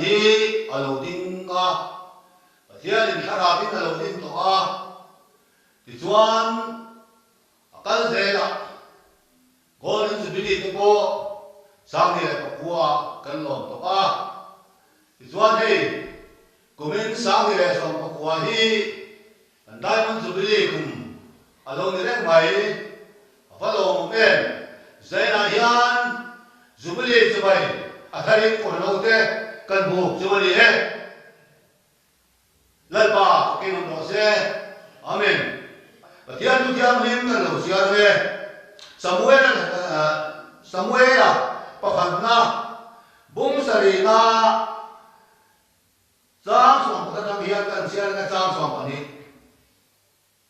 hi a lo ding a, Pathianin thlarauin a lo din tawh a, tichuan a kal zelah Golden Jubilee te pawh Sanghni leh Pakua kan lawm tawh a, tichuan hei kumin Sanghni leh Sawmpakua hi Kan Diamond Jubilee kum a lo ni reng mai, a va lawmawm em? Zainah hian Jubilee chibai a tharin kawrlo te kan hmu chu a ni e. Lalpa fakin awm rawh se. Amen. Pathian thu thianghlim kan lo chhiar ang e. Samuela Samuela pakhatna bung sarihna Chang 11 atang hian kan chhiar anga chang 12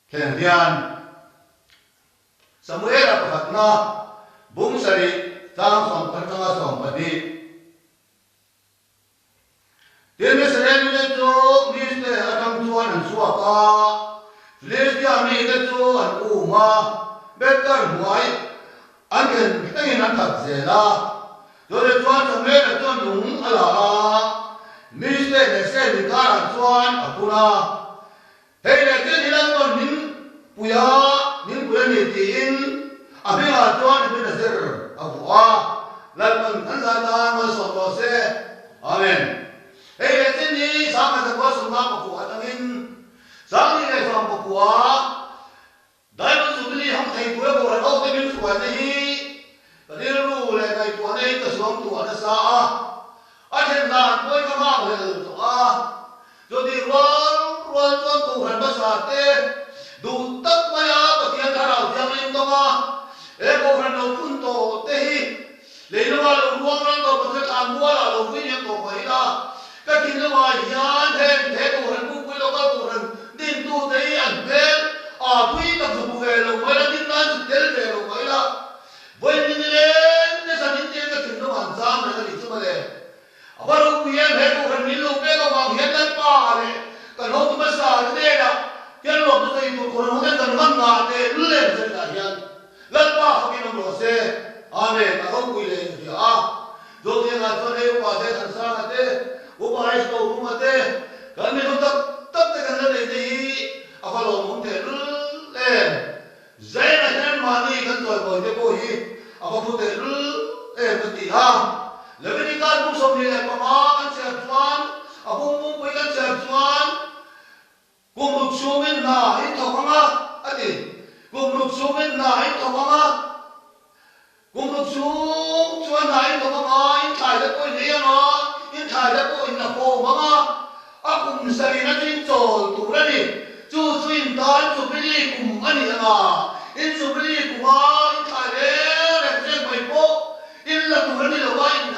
thleng hian Samuela pakhatna bung sarih chang 11 atanga 12. Tin, Israel mite chu Mizpe atang chuan an chhuak a, Filistia mite chu an um a, Beth-kar hnuai An thlen thlengin an that zel a, chutah chuan Samuela chuan lung a la a, Mizpe leh Sen inkarah chuan a phun a, Hei leh chen hi Lalpawn min pui a, min pui a ni tiin a hmingah chuan Ebenezer a vuah a, Lalpawn kan zai tan malsawm rawh se. Amen. Hei leh chen hi Sangha Zakua Sawmnga pakua atangin Sangni leh Sawm pakua, Diamond Jubilee hawng thei tura Kohhran hote min hruaina hi ka rilru leh ngaihtuahna in ka suam tuah nasa a, a then dan pawi ka nghak hlel tawh a. Chutih rual rual chuan Kohhran hmasa te duh tak maia Pathian Thlarau Thianghlim tawnga he Kohhran lo phun tawh te hi Leilunga lo ruang ral tawh Pathian thlan mualah lo vui liam tawh mai ila, ka thinlungah hian heng he Kohhran pupui local Kohhran dintute hi an hmel a thui tak zu hmu ve lo mai la, din nan zu tel ve lo mai la, vawiin ni leng te zan in tiin ka thinlungah an zam reng a nih chu mawle. A va ropui em he Kohhran min lo pek avang hian Lalpa leh kan hotu hmasa te hnenah hian lawmna sawi tur Kohhran hoten kan hman ngah teh lul em zaninah hian. Lalpa fakin awm rawh se. Amen. A ropui leh in hria a. Zotiangah chuan hei upa te Thansanga te, upa H Tohunga te, kan mizo tak tak te kan la nei te hi a va lawmawm teh lul em. Zaina hian mahni kan chawimawi te pawh hi a va phu teh lul em ka ti a. Leviticus bung 25 kan chhiar chuan, a bung bungpui kan chhiar chuan, Kum ruk chhungin hna in thawk ang a, a ti. Kum ruk chhungin hna in thawk ang a. Kum ruk chhung chuan hna in thawk ang a, in thlai te pawh in ei ang a, in thlai te pawh in la khawm ang a. A kum sarihna chu in chawl tur a ni. Chu chu in tan Jubilee kum a ni ang a, in Jubilee kuma in thlai reng reng zeng mai pawh in la tur a ni lo a, in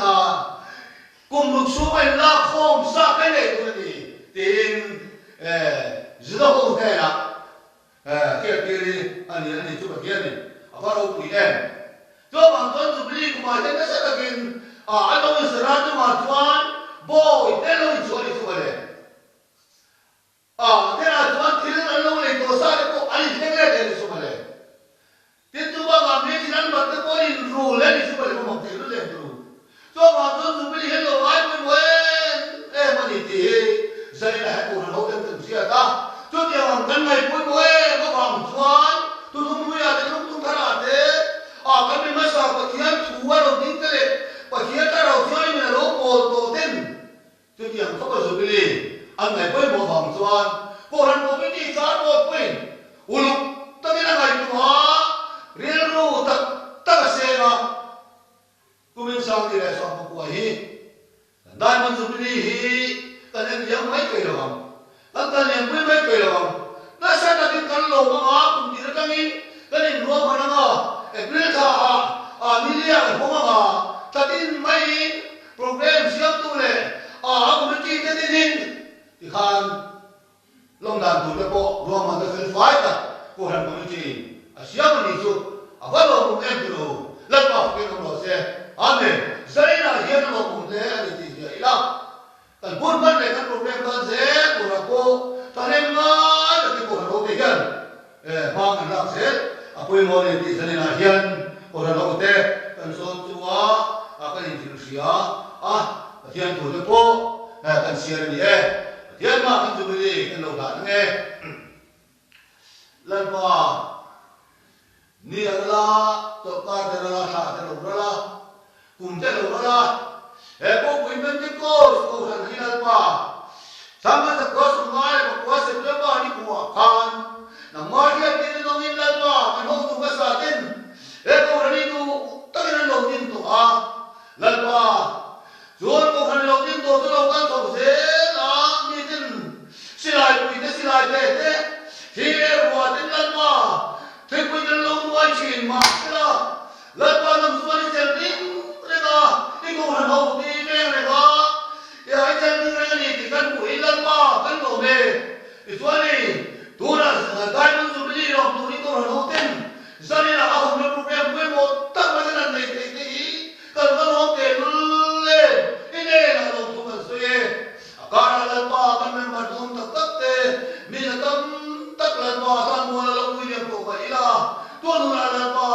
Kum ruk chhunga in lak khawm sa kai nei tur a ni, tiin Juda ho hnenah hriattir hi a ni a ni chu Pathianin a va ropui em. Chuvang chuan Jubilee kumah hian nasa takin an lo inserah chungah chuan bawi te lo inchhuah a ni chu mawle. A hnenah chuan thil an lo lei tawh sa te pawh an inthleng let leh ni chu mawle. Tin, chu bakah mi thil an bat te pawh an inru leh ni chu mawle ka mak thei lut em turu. Chuvangah chuan Jubilee hian lo ngai pawimawh em em a ni tih hi Zaina he Kohhran ho ten kan hriat a. Chutiang ang kan ngaih pawimawh em avang chuan Thuthlung Hluiah te Thuthlung Tharah te a kan mi hmasa Pathian thu a lo ding te leh Pathian Thlarau Thianghlimin a lo pawl tawh ten Chutiang khawpa Jubilee an ngaih pawimawh vang chuan Kohhran Committee char board pawhin uluk takin a ngaihtuah a, rilru tak tak a seng a. Kumin 2019 hi kan Diamond Jubilee hi kan en liam mai thei lo ang, kan kal lianpui mai thei lo ang. Nasa takin kan lawm ang a, kum tir atangin kan inruahman ang a, April thla ah Nilia kan hawng ang a, thla tin maiin Programme siamtu leh a committee te dinin tikhan lawm dan tur te pawh ruahman te fel fai tak Kohhran committee in a siam a nih chu a va lawmawm em tilo Lalpa fakin awm rawh se. Amen. Zainah hian a lawmawm hle a ni tih hria ila kan hun hman leh kan programme tan zel turah pawh thahnem ngai takin Kohhran ho te hian Hma kan lak zel a pawimawh a ni tih zaninah hian Kohhran ho te kan sawn chu a, kan inhrilh hria a, Pathian thu te pawh kan chhiar a ni e. Pathian mah kan Jubilee kan lo hlah ang e. Lalpa, ni a ral a, chawlhkar te ral a, thla te lo ral a, kum te lo ral a, he Pawpui Pentecost Kohhran hi Lalpa, Thlangan zakua sawmngai leh pakua September ni khuah khan nangmah hriattir na dawngin Lalpa kan hotu hmasa ten he Kohhran hi duh takin an lo din tawh a, Lalpa, chuan Kohhran lo din tawh chu lo kal chho zel a, miten silai pui te silai te te thli leh ruah ten Lalpa thilpui kan lo nuai thin mahsela Lalpa lam chuan i chelh ding reng a, i Kohhran ho ti veng reng a, i ai chelh ding reng a ni tih kan hmuh hi Lalpa kan lawm e. Tichuan i tunah Diamond Jubilee lawm tur i Kohhran ho ten zaninah a hawnna program pawimawh tak mai kan han nei theih te hi kan va lawm teh lul em, i hnenah lawmthu kan sawi e. A karah Lalpa kan member duhawm tak tak te, mi la tam tak Lalpa tan mual a lo ui liam tawh mai ila, tuan hunah Lalpa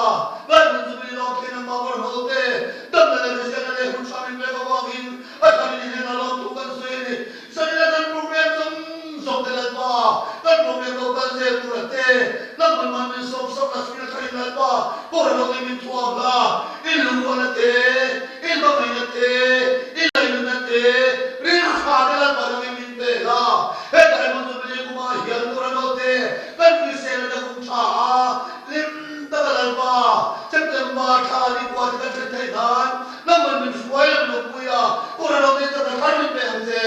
Bible chu min lawm thin ang mah ho te, damna leh hriselna leh hun tha min pek avangin a tharin i hnenah lawmthu kan sawi a ni. Zanina kan program zawng zawng te Lalpa, kan program lo kal zel tur a te, hnam man min sawm sawm la hria tharin Lalpa, pawh lo in min thuam la, in lungrualna te, in hmangaihna te, in lainatna te, rilru tha te Lalpa dangin min pe la. Hetah hian Jubilee kumah hian tur a naute kan hriselna te kum tha a, hlim taka Lalpa September thla ni kua te kan then theih nan hnam man min hruai lam lo pui a, pawh a naute chakna thar min pe ang che.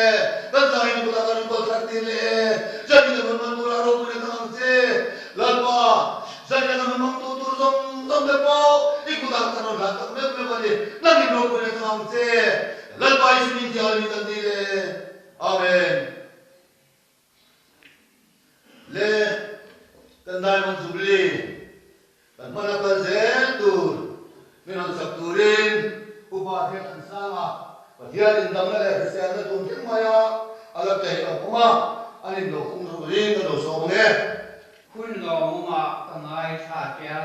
Kan zai ni kutah kan rawn kal thar tir leh e, Jani kan rawn man turah ropuina thang ang che. Lalpa, Zaina kan rawn hmangtu tur zawng zawng te pawh i kutah kan rawn hlan tak meuh meuh a ni. Nangin ropuina thang ang che. Lalpa Isu min tial min kan dil e. Amen. Le kan Diamond Jubilee kan hmana kal zel tur min rawn sak turin Upa hian an sang a, Pathian indamna leh hriselna tun thleng maia a la peih ang awm a, an inlo khung turin ka lo sawm ang e. Hun lawmawmah ka ngaithla che a,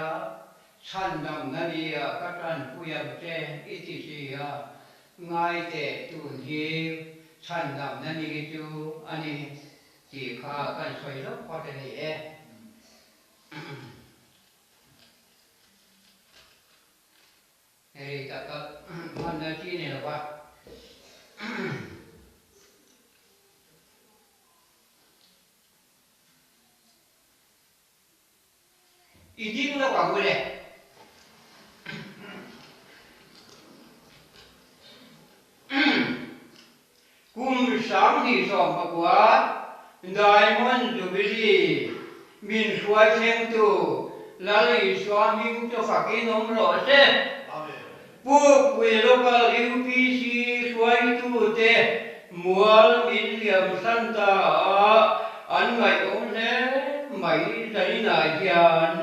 chhandamna nia ka tanpui ang che i ti si a, Ngaite tun hi chhandamna ni chu a ni tih kha kan sawi lawk phawt a ni e. Hei tak a hmanna chi ni lo va. I ding lo ang ule. Kum 2019 Diamond Jubilee min hruai thlengtu Lal Isua hming chu fakin awm rawh se. Pukpui Local UPC hruaitute mual min liam san ta a, an ngaihawm hle mai zaninah hian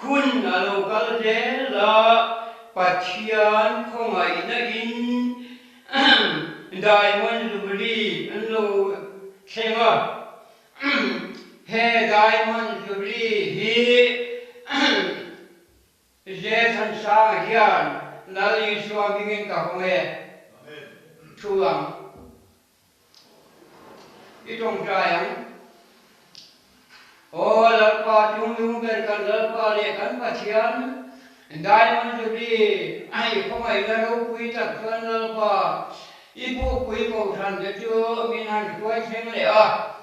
hun a lo kal zel a, Pathian khawngaihna in Diamond Jubilee an lo thleng a, he Diamond Jubilee hi Zethansanga hian Lal Isua hmingin ka hawng e. Thu ang. I tawngtai ang. Aw Lalpa chungnung ber kan Lalpa leh kan Pathian, Diamond Jubilee i khawngaihna ropui tak chuan Lalpa i pukpui kohhran te chu min han hruai thleng leh a.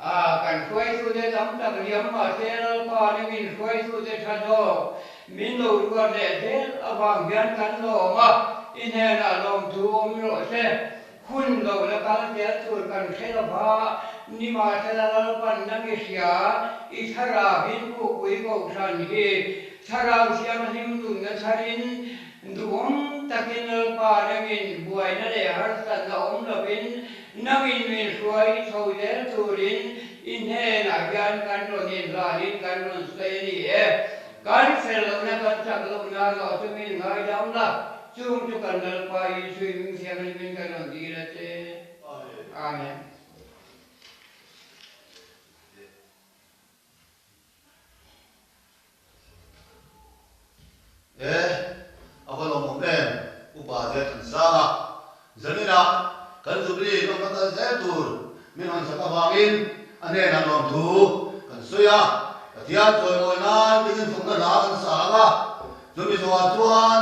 A, kan hruaitute tam tak liam mahse Lalpa nih min hruaitute tha zawk min lo ruat leh zel avang hian kan lawm a, i hnenah lawmthu awm rawh se. Hun lo la kal zel tur kan hre lo va, nimahsela Lalpan nang i hria, i thlarauin pukpui kohhran hi thlarau thianghlim nunna tharin duhawm takin Lalpa nangin buaina leh harsatna awm lovin Nangin min hruai chho zel turin i hnenah hian kan rawn inhlanin kan rawn sawi a ni e. Kan fel lohna kan chak lohna erawh chu min ngaidam la, chung chu kan Lalpa Isui hming thianghlimin kan rawn dil a che. Amen. E, a va lawmawm em? Upa Zia Thansanga, Zaninah. Kan Jubilee hmang kan kal zel tur min rawn sak avangin a hnenah lawmthu kan sawi a. Pathian chawimawi nan dingin fakna hla kan sa ang a, chumi zawhah chuan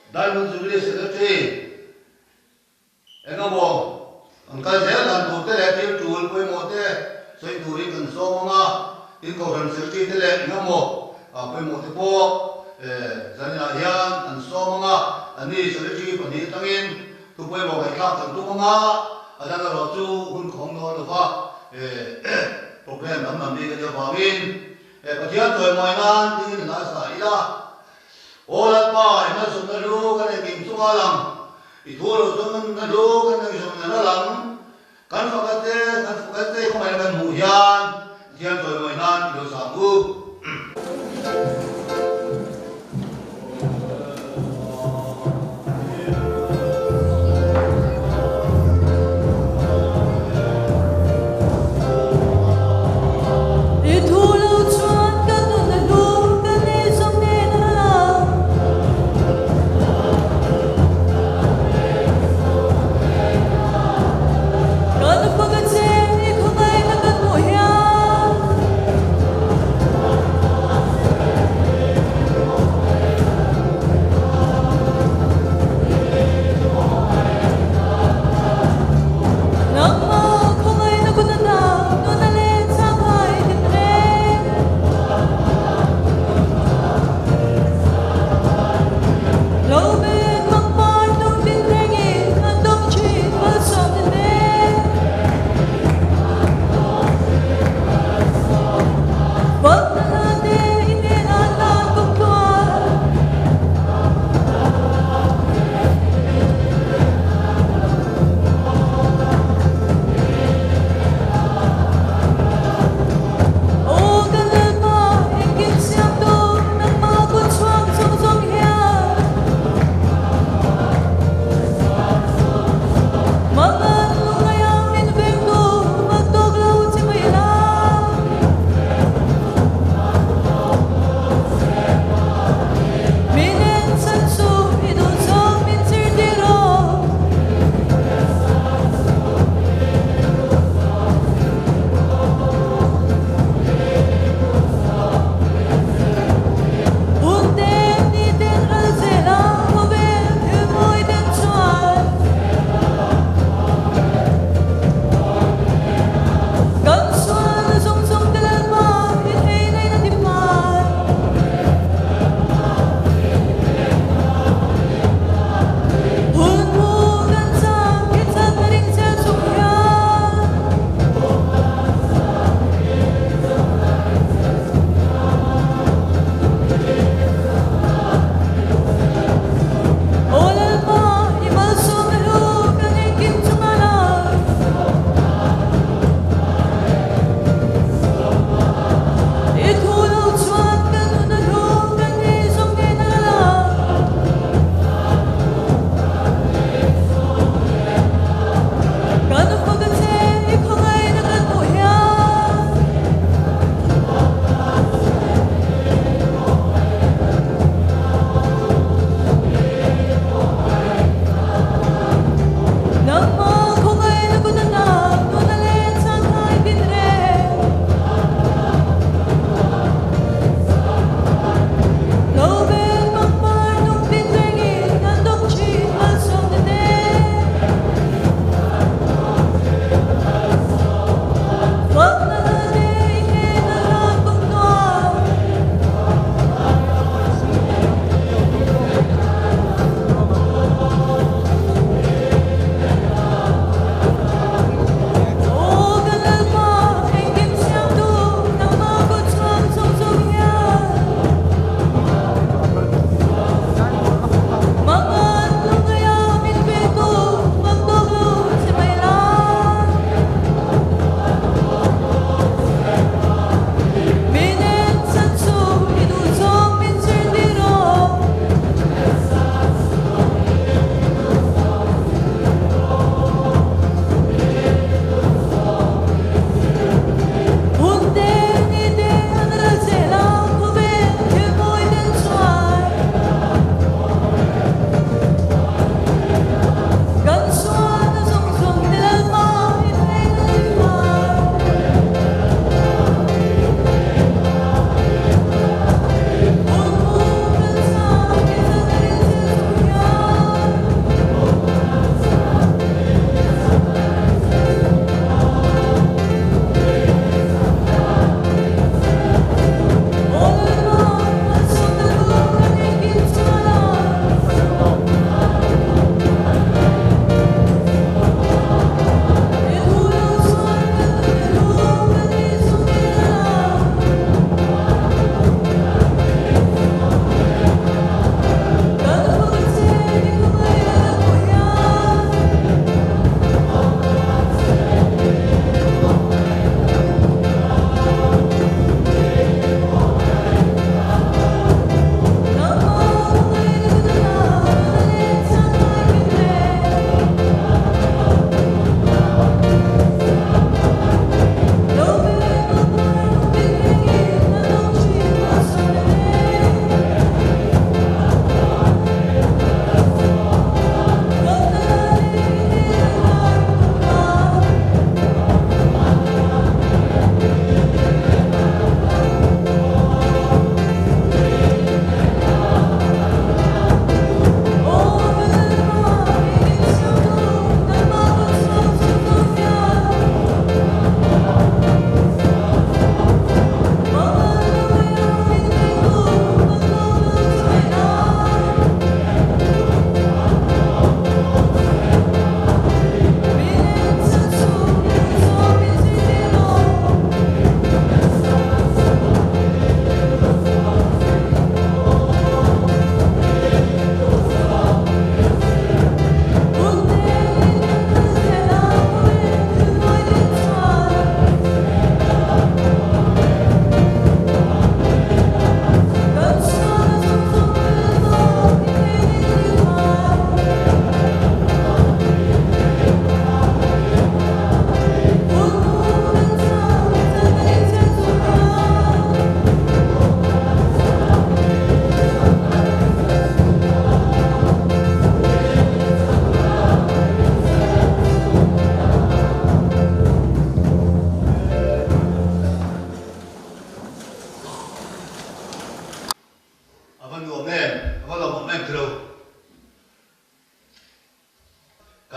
Diamond Jubilee Secretary Engemaw an kal zel dan tur te leh thil tul pawimawh te sawi turin kan sawm ang a, tin Kohhran Secretary te leh engemaw pawimawh te pawh zaninah hian an sawm ang a, anni Secretary pahnih atangin thu pawimawh ngaihthlak kan tum ang a, a dang erawh chu hun khawng dawn lova program lam lam bik a nih avangin Pathian chawimawi nan dingin hla sa ila. Aw Lalpa, i malsawmna hlu kan engkim chunga lang, i thu lo chuan na hlu kan engzawmna la lang, kan faka che, kan faka che khawngaihna kan hmuh hian Pathian chawimawi nan i lo sang u. I thu lo chuan ka nun a hlu ka ni zawng nen a lang. Kan fak a che i khawngaihna kan hmuh hian.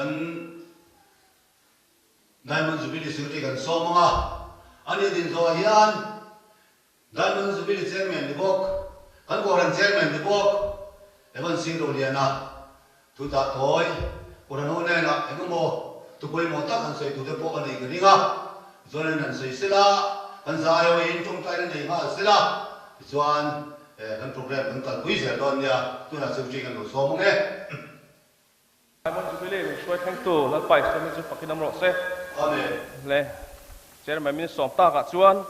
Kan Diamond Jubilee Secretary kan sawm ang a, ani din zawhah hian Diamond Jubilee Chairman ni bawk, kan Kohhran Chairman ni bawk Evan Singh Roliana thu dah tawi Kohhran ho hnenah eng emaw thu pawimawh tak han sawi tute pawh a nei ka ring a, tichuan an han sawi sela, kan zai awin tawngtaina nei nghal sela, tichuan kan program kan kalpui zel dawn nia, tunah Secretary kan lo sawm ang e. Diamond Jubilee min hruai thlengtu Lalpa Isua hi chu fakin awm rawh se. Amen. Le Chairman min sawm takah chuan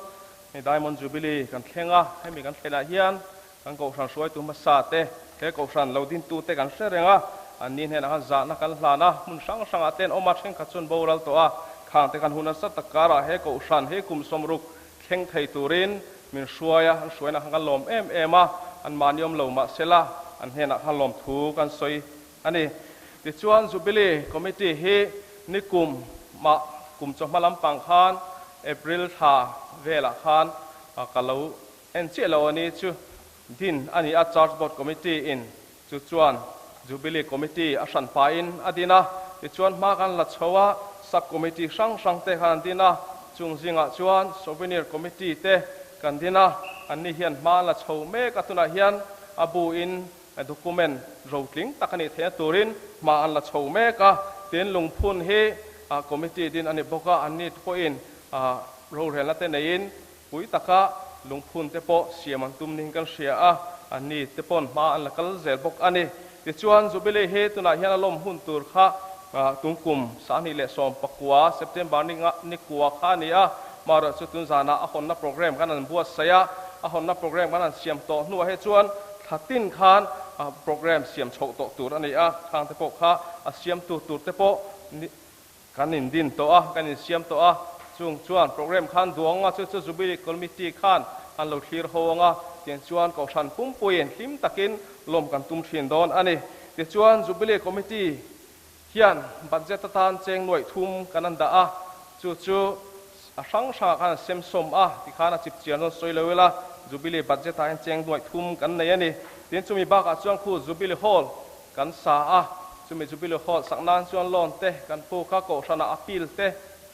hei Diamond Jubilee kan thleng a, hemi kan thlenah hian kan kohhran hruaitu hmasa te, he kohhran lo dintu te kan hre reng a, anni hnenah khan zahna kan hlan a, hmun hrang hrangah te an awm a, thenkhat chu an boral tawh a, khang te kan hun nasa tak karah he kohhran hi kum 60 thleng thei turin min hruai a, an hruaina khan kan lawm em em a, anmahni awm lo mahsela an hnenah khan lawmthu kan sawi a ni. Tichuan Jubilee Committee hi nikum mah kum chawhma lampang khan April thla velah khan ka lo en chiah lo a ni chu din a ni a, Church Board Committee in chu chuan Jubilee Committee a hran pahin a din a, tichuan hma kan la chho a, Sub Committee hrang hrang te khan an din a, chung zingah chuan Souvenir Committee te kan din a, anni hian hma an la chho mek a, tunah hian a bu in Document rotling tak a nih theihna turin hma an la chho mek a, tin lungphun hi committee din a ni bawk a, anni te pawhin rorelna te neiin pui taka lungphun te pawh siam an tum niin kan hria a, anni te pawn hma an la kal zel bawk a ni. Tichuan Jubilee hi tunah hian a lawm hun tur kha tungkum 2019 September ni kua kha a ni a, marawh chu tun zanah a hawnna program kan han buatsaih a, a hawnna program kan han siam tawh hnuah hi chuan Thla tin khan program siam chhoh tawh tur a ni a, khang te pawh kha a siamtu tur te pawh kan indin tawh a, kan insiam tawh a, chung chuan program khan duang a, chu chu Jubilee Committee khan an lo thlir ho ang a, tiang chuan Kohhran pumpuiin hlim takin lawm kan tum thin dawn a ni. Tichuan Jubilee Committee hian budget atan cheng nuaih thum kan an dah a, chu chu a hrang hrangah khan an sem sawm a, tikhan a chip chian rawn sawi lo ila, Jubilee budget ah hian cheng nuaih thum kan nei a ni. Tin, chumi bakah chuan khu Jubilee Hall kan sa a, chumi Jubilee Hall sak nan chuan loan te kan puk a, Kohhranah appeal te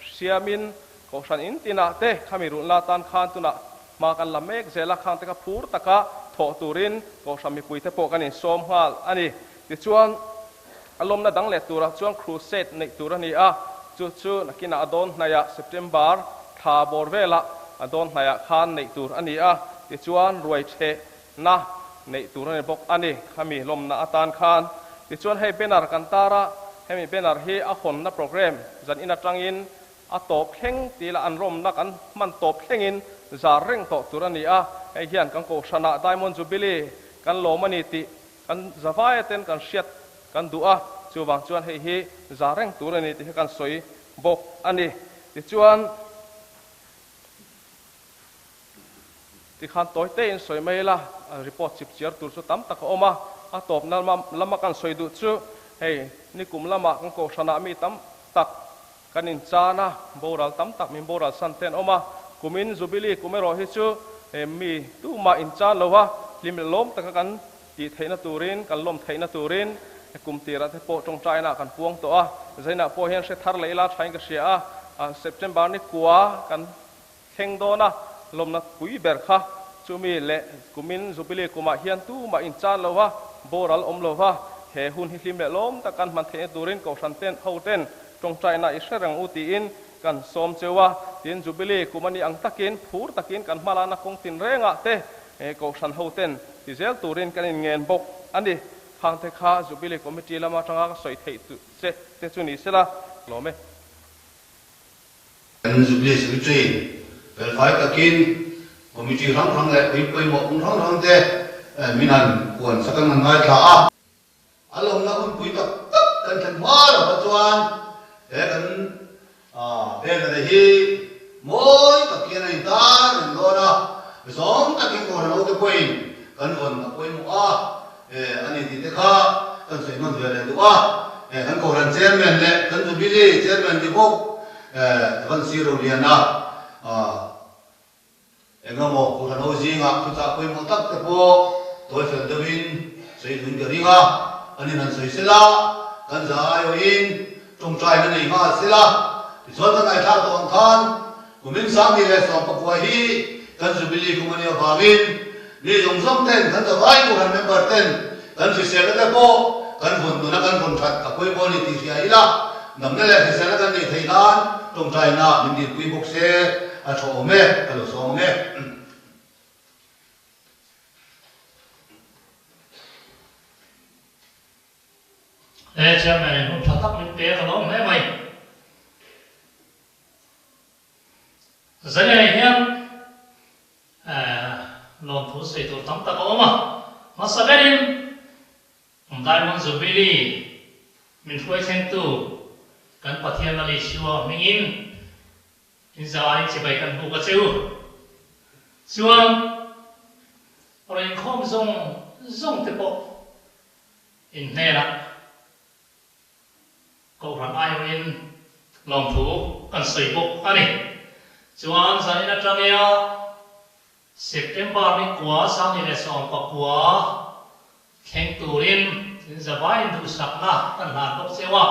hriamin Kohhran in tinah te khami runla tan khan tunah hma kan la mek zel a, khang te kha phur taka thawh turin Kohhran mipui te pawh kan insawm nghal a ni. Tichuan. A lawmna dang leh turah chuan crusade neih tur a ni a, chu chu nakinah a dawn hnaihah September thla bawr velah a dawn hnaihah khan neih tur a ni a, tichuan ruai thehna neih tur a ni bawk a ni khami lawmna atan khan. Tichuan hei banner kan tar a, hemi banner hi a hawnna program zan in atangin a tawp thleng tih lah an rawmna kan hman tawp thlengin zar reng tawh tur a ni a, hei hian kan kohhranah Diamond Jubilee kan lawm a ni tih Kan zavaia ten kan hriat kan duh a, chuvang chuan hei hi za reng tur a ni tih hi kan sawi bawk a ni. Tichuan, tikhan tawi tein sawi mai ila, report chip chiar tur chu tam tak a awm a, a tawpna lama kan sawi duh chu hei nikum lama kan kohhranah mi tam tak kan inchan a, boral tam tak min boral san te an awm a, kumin Jubilee kum erawh hi chu mi tumah inchan lo a, hlim leh lawm taka kan tih theihna turin, kan lawm theihna turin kum tirah te pawh tawngtaina kan puang tawh a, zainah pawh hian hre thar leh ila thain ka hria a, September ni kua kan thleng dawn a, lawmna pui ber kha chumi leh kumin Jubilee kumah hian tumah inchan lo va, boral awm lo va, he hun hi hlim leh lawm tak kan hman theihna turin Kohhran ten ho ten tawngtaina i hre reng u tiin kan sawm cheu a, tin Jubilee kum a nih ang takin phur takin kan hmalakna kawng tinrengah te Kohhran ho ten ti zel turin kan inngen bawk a ni. Khangte kha Jubilee Committee lama atanga ka sawi theih che te chu ni sela, lawm e. Kan Jubilee Secretary felfai takin Committee hrang hrang leh pui pawimawh hmun hrang hrang te min han puan sak an han ngaithla a. A lawmna hunpui tak tak kan thlen hma lovah chuan he kan banner hi mawi tak hian a intar reng dawn a, zawng takin Kohhran hote pawhin kan vawn a pawimawh a, a ni tih te kha kan sawi hman ve leh duh a, kan Kohhran Chairman leh kan Jubilee Chairman ni bawk Evan C. Roliana Engemaw Kohhran ho zingah thuchah pawimawh tak te pawh tawi fel deuhin sawi duhin ka ring a, an in han sawi sela, kan za aiawhin Tawngtaina nei nghal sela, tichuan kan ngaihthlak tawh ang khan kumin 2019 hi kan Jubilee kum a nih avangin mi zawng zawng ten kan zavai Kohhran member ten kan hriselna te pawh kan vawn nuna kan vawn that a pawimawh a ni tih hria ila, damna leh hriselna kan neih theih nan tawngtaina min dilpui bawk se a tha awm e, ka lo sawm ang e. He Chairman in hun tha tak min pek a lawm hle mai. Zaniah hian lawmthu sawi tur tam tak a awm a, hmasa berin Diamond Jubilee min hruai thlengtu kan Pathian Lal Isua hmingin in zaiin chibai kan buk a che u. Chuan rawn inkhawm zawng zawng te pawh In hnenah Kohhran aiawhin lawmthu kan sawi bawk a ni. Chuan zanin atangia September ni kua 2019 thleng turin in zavaiin duhsakna kan hlan bawk cheu a.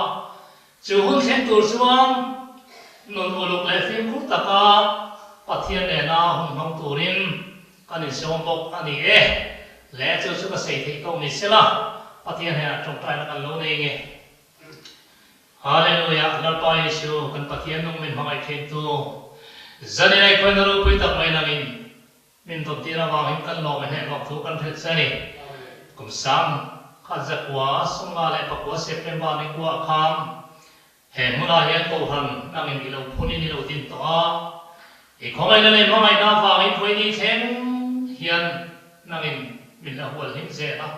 Chu hun thleng tur chuan nun uluk leh fimkhur taka Pathian nena hun hmang turin Kan insawm bawk a ni e. Le chu chu ka sei theih tawk ni sela, Pathian hnenah tawngtaina kan lo nei nge. Hallelujah, Lalpa Isu, kan Pathian nung min hmangaih thintu, zanin ei khawiin a ropui tak mai nangin min rawn tir avangin kan lawm e hneh lawm thu kan hrilh che a ni. Kum sang khat zakua 59 September ni kuah khan He hmunah hian Kohhran nangin i lo phunin i lo din tawh a, i khawngaihna leh hmangaihna avangin vawiini thleng hian nangin min la hual hlim zel a.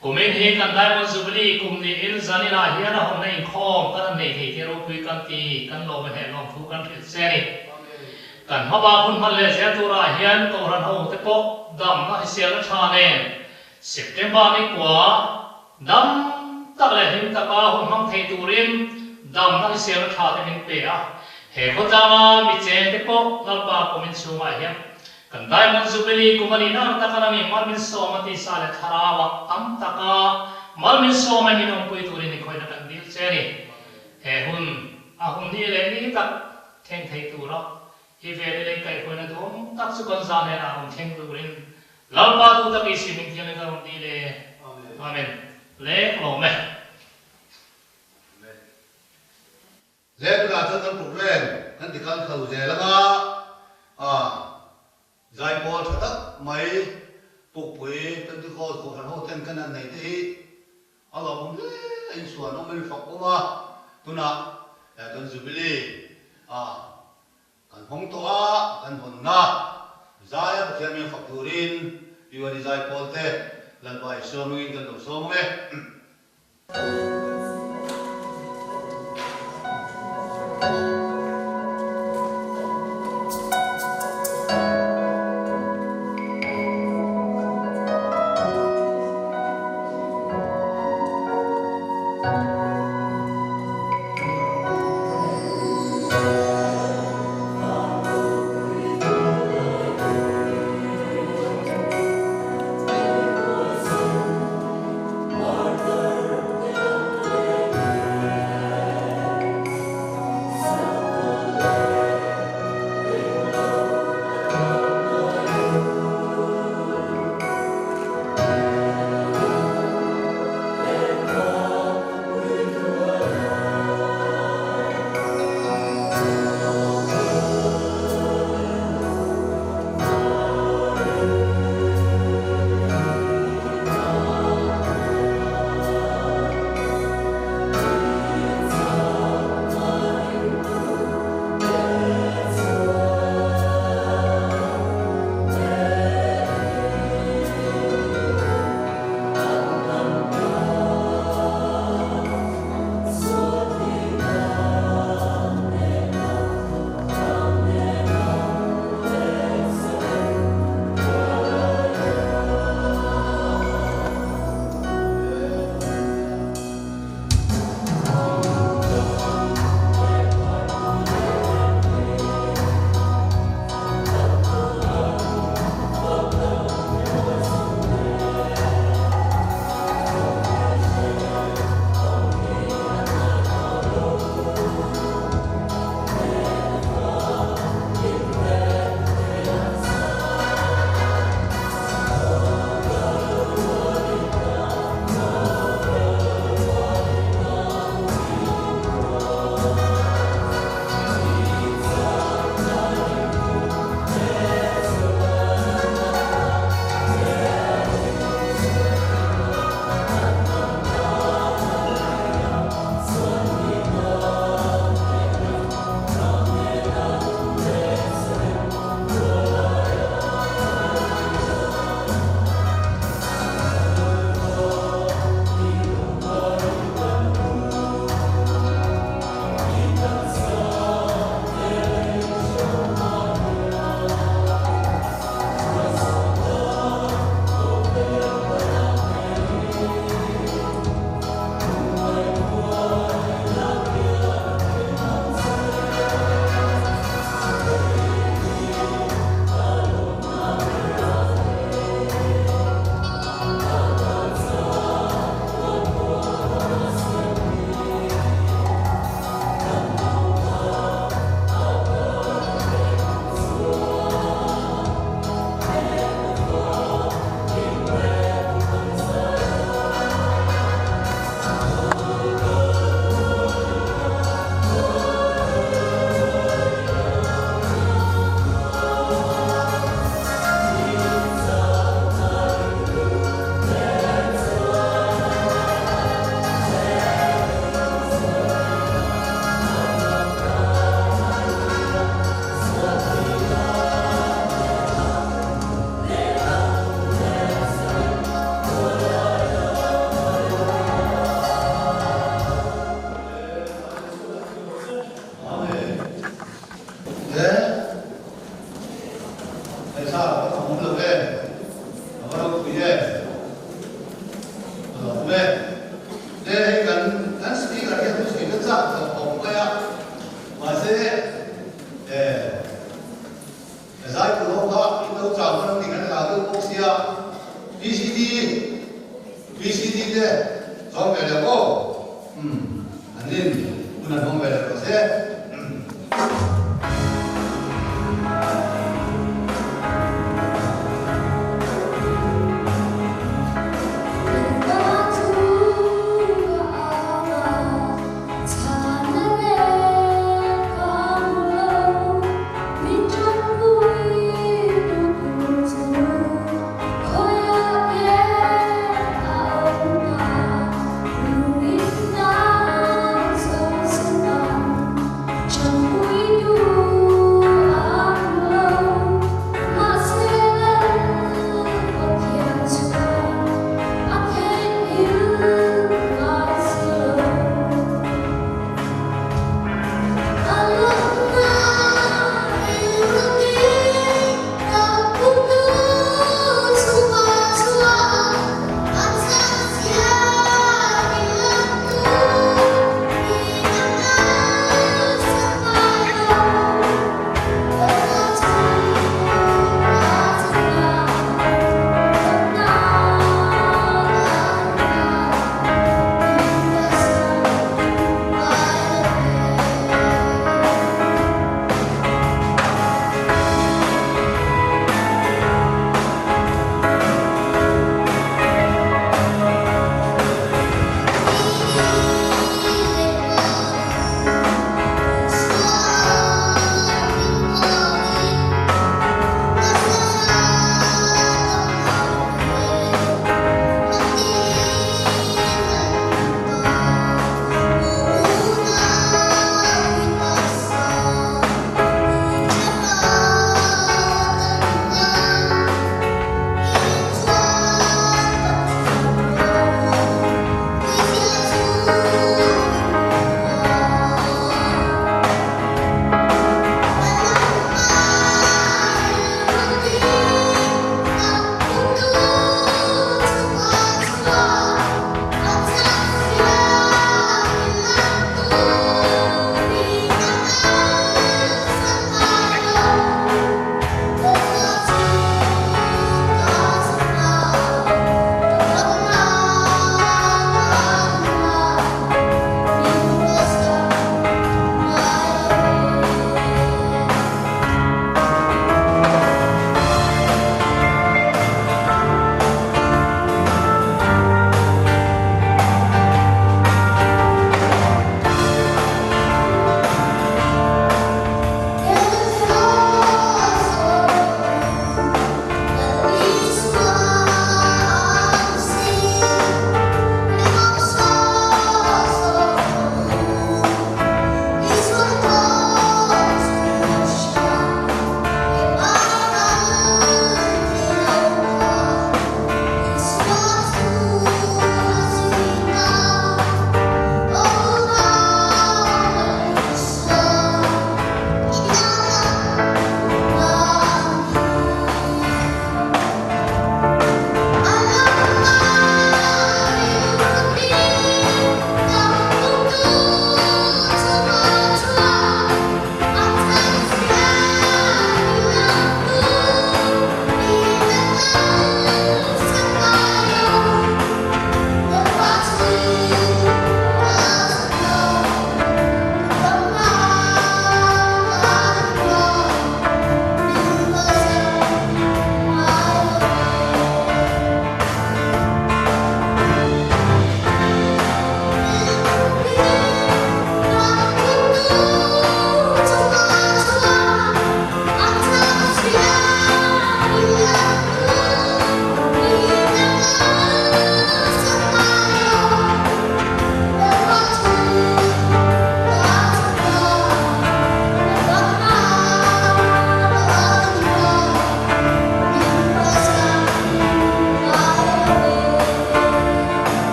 Kumin hi kan Diamond Jubilee kum niin zaninah hian a hawnna inkhawm kan han nei thei te ropui kan ti, kan lawm e hneh lawm thu kan hrilh che a ni. Kan hmabak hun hman leh zel turah hian Kohhran ho te pawh damna hriselna tha nen September ni kua Dam tak leh hlim taka hun hmang thei turin damna hriselna tha te min pe a. He khawtlanga mi cheng te pawh Lalpa kumin chhungah hian kan Diamond Jubilee kum a nihna ang taka langin mal min sawm a tisa leh thlarauah tam taka mal min sawm a min awmpui turin inkhawihna kan dil che a ni. He hun a hun ni leh ni tak thleng thei tura hi vel i lei kaihhruaina duhawm tak chu kan zah hnenah rawn thleng turin Lalpa tu tak i sim in thiam in ka rawn ti le. Amen. Le ka lawm e. Amen. Le tunah chuan kan program kan ti kal chho zel anga a zaipawl tha tak mai Pukpui Pentecost Kohhran ho ten kan han nei te hi a lawmawm hle a insuan awm in fak awm a tunah kan Jubilee a Kan hawng tawh a, kan hawnna Zaia Pathian min fak turin Yuan i zai pawl te Lalpa i sawm angin kan lo sawm ang e. Hun an hmang ve leh rawh se.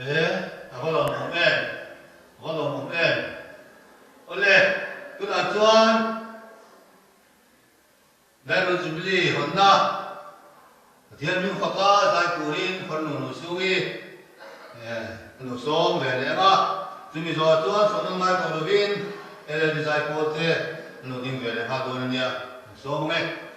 E, a va lawmawm em, a va lawmawm em. Awle, tunah chuan Diamond Jubilee hawnna Pathian hming faka zai turin farnu nu chhungi ka lo sawm ve leh ang a, chumi zawhah chuan sawmna ngai tawh lovin LLB zai pawl te. an lo ding ve leh nghal dawn a nia, an sawm ang e.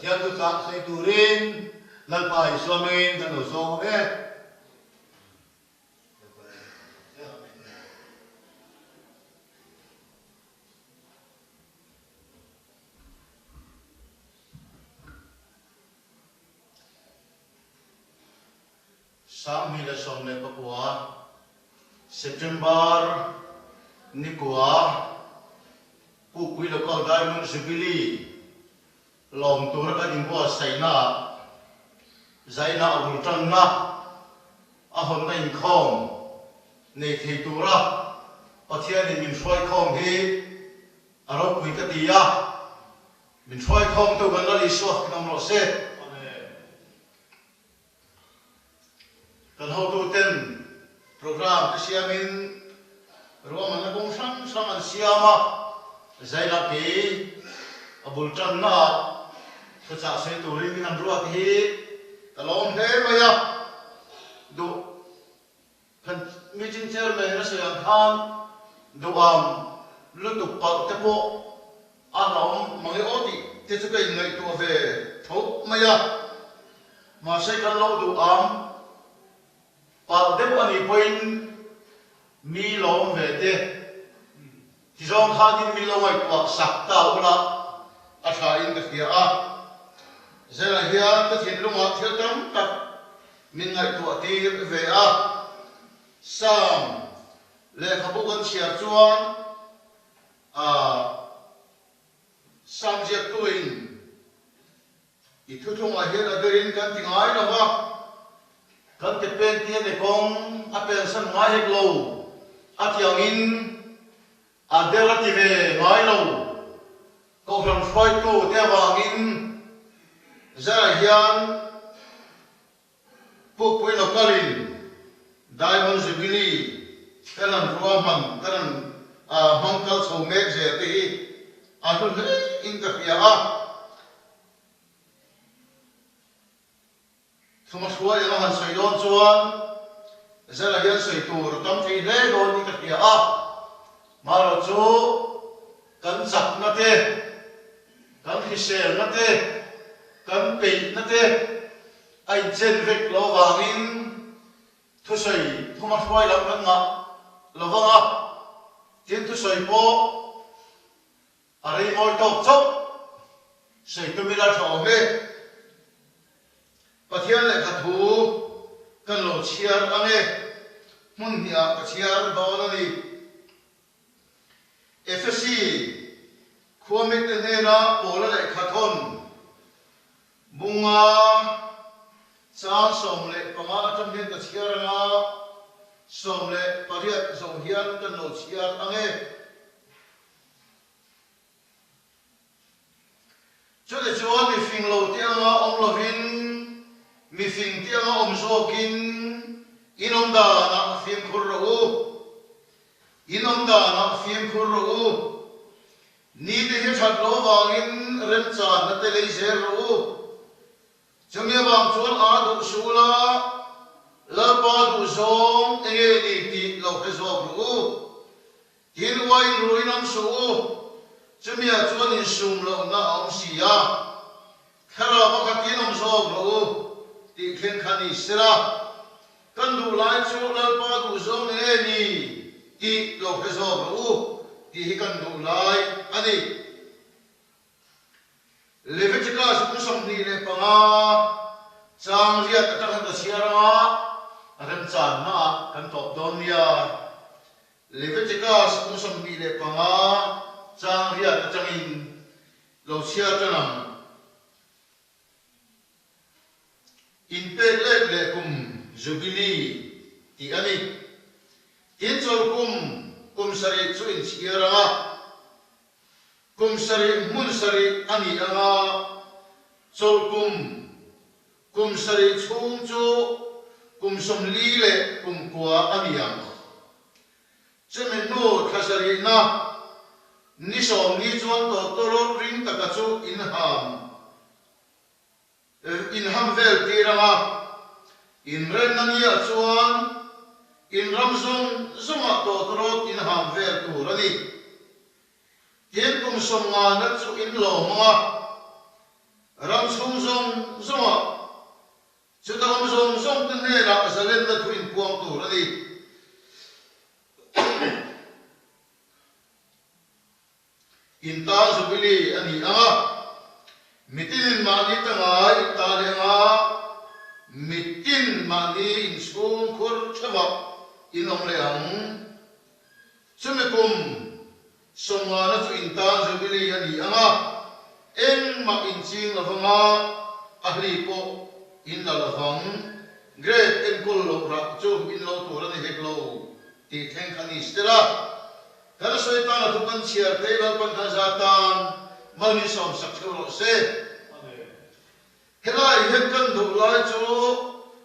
Pathian thuchah sawi turin Lalpa Isua hmingin kan lo sawm ang e. 2019 September ni kua Pukpui Local Diamond Jubilee lawm tura kan inbuatsaihna ah zaina a bul tanna a hawnna inkhawm nei thei tura Pathianin min hruaikhawm hi a ropui ka ti a. Min hruaikhawmtu kan Lal Isua in awm rawh se. Kan hotuten programme te siamin ruahmanna kawng hrang hrang an siam a, Zaila kei a bul tanna ah thuchah sawi turin min han ruat hi ka lawm hle mai a, duh kan meeting chairman a sawi ang khan duham lutuk palh te pawh a hlauhawm mang e aw tih te chu ka inngaihtuah ve tho mai a, mahse kan lo duham palh deuh a nih pawhin mi lawm ve te ti zawng khanin min lo ngaihtuah sak ta ula a tha in ka hria a, Zela hian ka thinlungah thil tam tak Min ngaihtuah tir ve a, Sam lehkhabu kan chhiar chuan a Sam ziaktuin i thuthlungah hian a derin kan ti ngai lo va, kan ke pen tia ne kawng a pensan ngai hek lo, a ti angin a der a ti ve ngai lo. Kohhran hruaitu te avangin Zara hian Pukpui Local-in Diamond Jubilee kan han ruahman, kan han hmang kal chho mek zel te hi a hlu hle in ka hria a. Thuma hruai anga han sawi dawn chuan Zela hian sawi tur a tam thei hle dawn in ka hria a, marawh chu kan chakna te, kan hriselna te, kan peihna te a inchen vek lo vangin thusawi thuma hruai lam kan ngah lo vang a, tin thusawi pawh A rei mawi tawk chauh sawi tum ila tha awm e. Pathian lehkha thu kan lo chhiar ang e, hmun hnih ah ka chhiar dawn a ni. Efesi khuamite hnena Paula lehkha thawn bunga chang 15 atang hian ka chhiar ang a, 18 zawh hian kan lo chhiar ang e. Chutichuan mi fing lo te anga awm lovin, mi fing te anga awm zawkin in awm danah fimkhur rawh u. In awm danah fimkhur rawh u. Nite hi that lo vangin remchanna te lei zel rawh u. Chumi avang chuan a duh suh la, Lalpa duhzawng enge ni tih lo hre zawk rawh u. Tin, uain ruin awm suh u, chumiah chuan insum lohna a awm si a, thlarau pakhatin awm zawk rawh u tih thleng kha ni sela, kan duh lai chu Lalpa duhzawng enge ni tih lo hre zawk rawh u tih hi kan duh lai a ni. Leviticus kum 25 chang riat atang hian ka chhiar anga remchanna ah kan tawp dawn nia. Leviticus kum 25 chang riat atangin lo chhiar tan ang. Inpek let leh kum Jubilee tih a ni. Tin chawlh kum kum sarih chu inchhiar anga Kum sarih hmun sarih a ni ang a, chawlh kum, kum sarih chhung chu kum 40 leh kum kua a ni ang. Chumi hnu thla sarihna ni 40 chuan tawtawrawt ring taka chu inham Inham vel tir ang a, inrenna niah chuan in ram zawng zawngah tawtawrawt inham vel tur a ni. Tin kum 50 na chu in lawm ang a, Ram chhung zawng zawngah chuta awm zawng zawngte hnenah zalenna thu inpuang tur a ni. In tan Jubilee a ni ang a, mitinin mahni tangai in ta leh ang a, mitin mahni inchhung khur theuhah in awm leh ang. Chumi kum sawmngana chu in tan Jubilee a ni ang a, engmah in ching lo vang a, a hli pawh in la lo vang. Grape enkawl loh rah chu in lo tur a ni hek lo tih thleng kha ni stela. Kan sawi tan a thu kan chhiar te Lalpan khan za tan mal min sawm sak theuh rawh se. Helai hian kan duh lai chu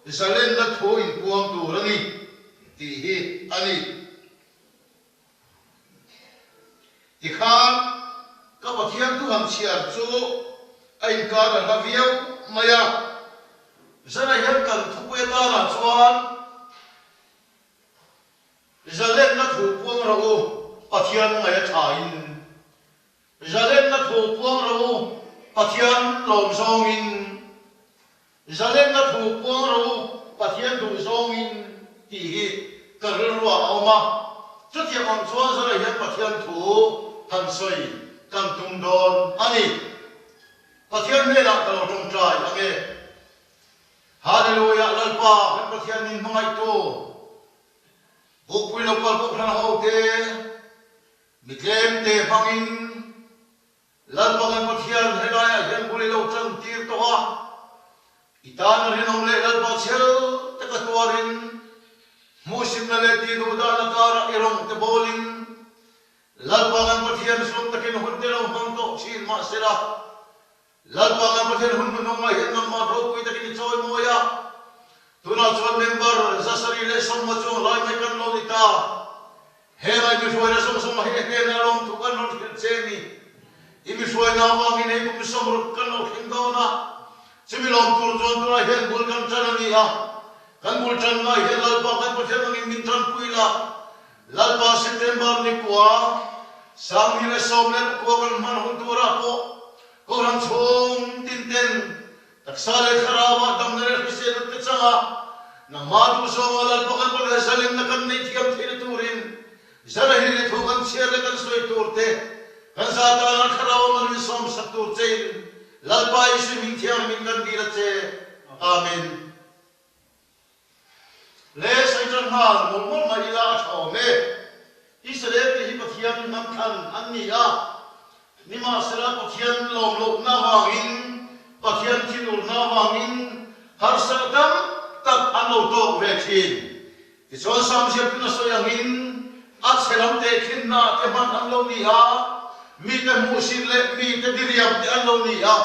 zalenna thu inpuang tur a ni tih hi a ni. Tikhan ka Pathian thu han chhiar chu a inkar a hla viau mai a. Zana hian kan thupui atanah chuan Zalenna thu puang rawh u, Pathian ngaih a thain. Zalenna thu puang rawh u, Pathian lawm zawngin. Zalenna thu puang rawh u, Pathian duh zawngin tih hi ka rilruah a awm a. Chutiang ang chuan zara hian Pathian thu han sawi kan tum dawn a ni. Pathian hnenah ka lo tawngtai ang e. Hallelujah Lalpa kan Pathian min hmangaihtu Bukpui local kohhran ho te mi tlem te hmangin Lalpa kan Pathian helaiah hian bul i lo tan tir tawh a, i tan a rinawm leh Lalpa chhel taka tuarin hmuhsimna leh tihduhdahna karah i rawng te bawlin Lalpa kan Pathian hlawm takin hun te lo hmang tawh thin mahsela Lalpa kan Pathian hun hnuhnungah hian nangmah ropui takin i chawi mawi a, tunah chuan member 720 chuang lai mai kan lo ni ta. He lai mihruaina zawng zawng hi hnenah lawmthu kan rawn hrilh che ni. I mihruaina avangin hei kum 60 kan lo thleng dawn a, chumi lawm tur chuan tunah hian bul kan tan a ni a, kan bul tanna hian Lalpa kan Pathian angin min tanpui la, Lalpa September ni kua 2019 kan hman hun turah pawh Kohhran chhung tin ten taksa leh thlarauah damna leh hriselna te changa nangmah duhzawnga Lalpa kan rawn leh zalenna kan neih thiam theihna turin Zarahi leh thu kan chhiar leh kan sawi tur te kan za tana thlarau a man insawmsak tur chein Lalpa Isu hming thianghlim kan dil a che. Amen. Le sawi tan nghal mawlh mawlh mai ila a tha awm e. Israel te hi Pathian hmangthlan an ni a, nimahsela Pathian lawm lohna avangin, Pathian thinurna avangin harsa tam tak an lo tawk ve thin. Tichuan Samziatun a sawi angin a chhe lam tehkhinna te hman an lo ni a, mite hmuhsit leh mite diriam te an lo ni a,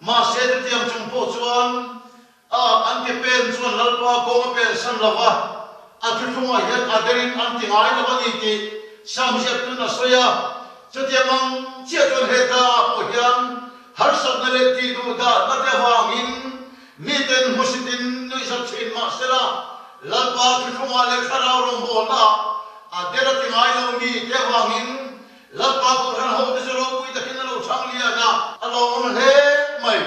mahse chutiang chung pawh chuan A an ke pen chuan Lalpa kawng a pen san lo va, a thuthlungah hian a derin an ti ngai lo a ni tih Sam ziaktun a sawi a. Chutiang ang chiah chuan heta ah pawh hian harsatna leh tihduh dahna te avangin miten hmusitin nuihzat thin mah sela, Lalpa thuthlungah leh thlarau rawngbawlnaah a der a ti ngai lo mi te avangin Lalpa kohhran hote chu ropui takin a lo chhang lian a, a lawmawm hle mai.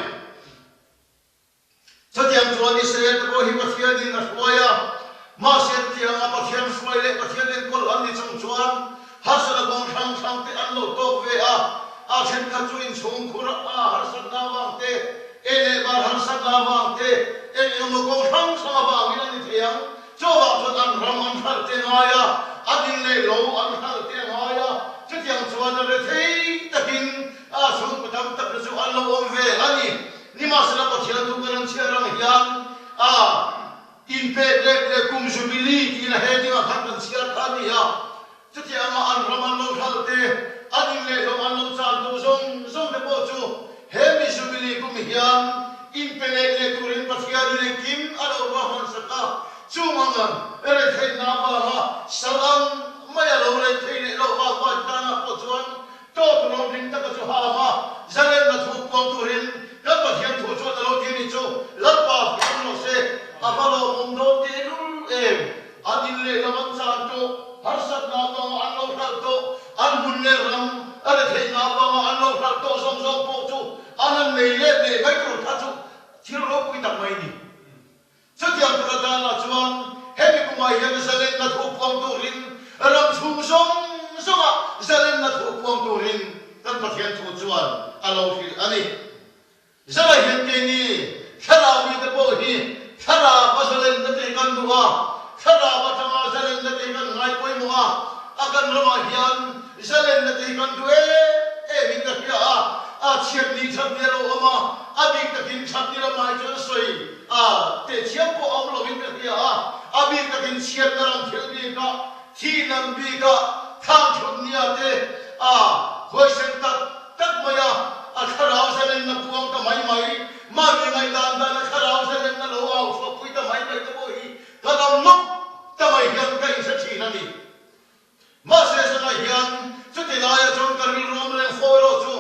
Chutiang chuan Israel te pawh hi Pathianin a hruai a, mahse chutianga Pathian hruai leh Pathian enkawl an ni chung chuan harsatna kawng hrang hrang te an lo tawk ve a, a thenkhat chu inchhungkhur a harsatna avang te, ei leh bar harsatna avang te, eng engemaw kawng hrang hrang avangin a ni thei ang. Chuvang chuan an ram an hralh te ngai a, an in leh lo an hralh te ngai a, chutiang chuan a rethei takin a chhungkaw tam tak te chu an lo awm ve a ni. Nimahsela Pathian thu kan an chhiar ang hian a inpek leh leh kum Jubilee tiin a heading ah khan kan chhiar kha a ni a, chutianga an ram an lo hralh te, an in leh lo an lo chan tu zawng zawng te pawh chu he mi Jubilee kum hian inpe leh leh turin Pathianin engkim a lo ruahmansak a, chung ang retheihna avanga sal ang mai a lo reithei leh loh vang vang tanah pawh chuan Tawp rawng ding taka chu ham a, zalenna thu puang turin kan Pathian thu chuan a lo ti ni chu Lalpa hriam rawh se, a va lawmawm dawn teh lul em? An in leh lam an chan tawh, harsatna avanga an lo hralh tawh, an hmun leh ram a retheihna avanga an lo hralh tawh zawng zawng pawh chu an han nei let leh mai. ropui tak mai ni. Chutiang tura danah chuan hemi kumah hian zalenna thu puang turin ram chhung zawng zawngah zalenna thu puang turin kan Pathian thu chuan a lo hrilh a ni. Zara hian keini thlarau mite pawh hi thlarau a zalenna te hi kan duh a, thlarau atanga zalenna te hi kan ngai pawimawh a, a kan ramah hian zalenna te hi kan duh em em in ka hria a, a chhiat ni that ni a lo awm a, a bik takin that ni lamah hi chuan sawi a tehthiam pawh a awm lovin ka hria a, a bik takin chhiatna ram thil bikah Thi lam bika thang thut nia te a huaisen tak tak mai a, a thlarau zalenna puang ta mai mai, mahni ngaihdan dan a thlarau zalenna lo au chhuahpui ta mai mai te pawh hi ka lam nawk ta mai hian ka inhre thin a ni. Mahse zanah hian chuti laia chuan ka rilru awm reng fo erawh chu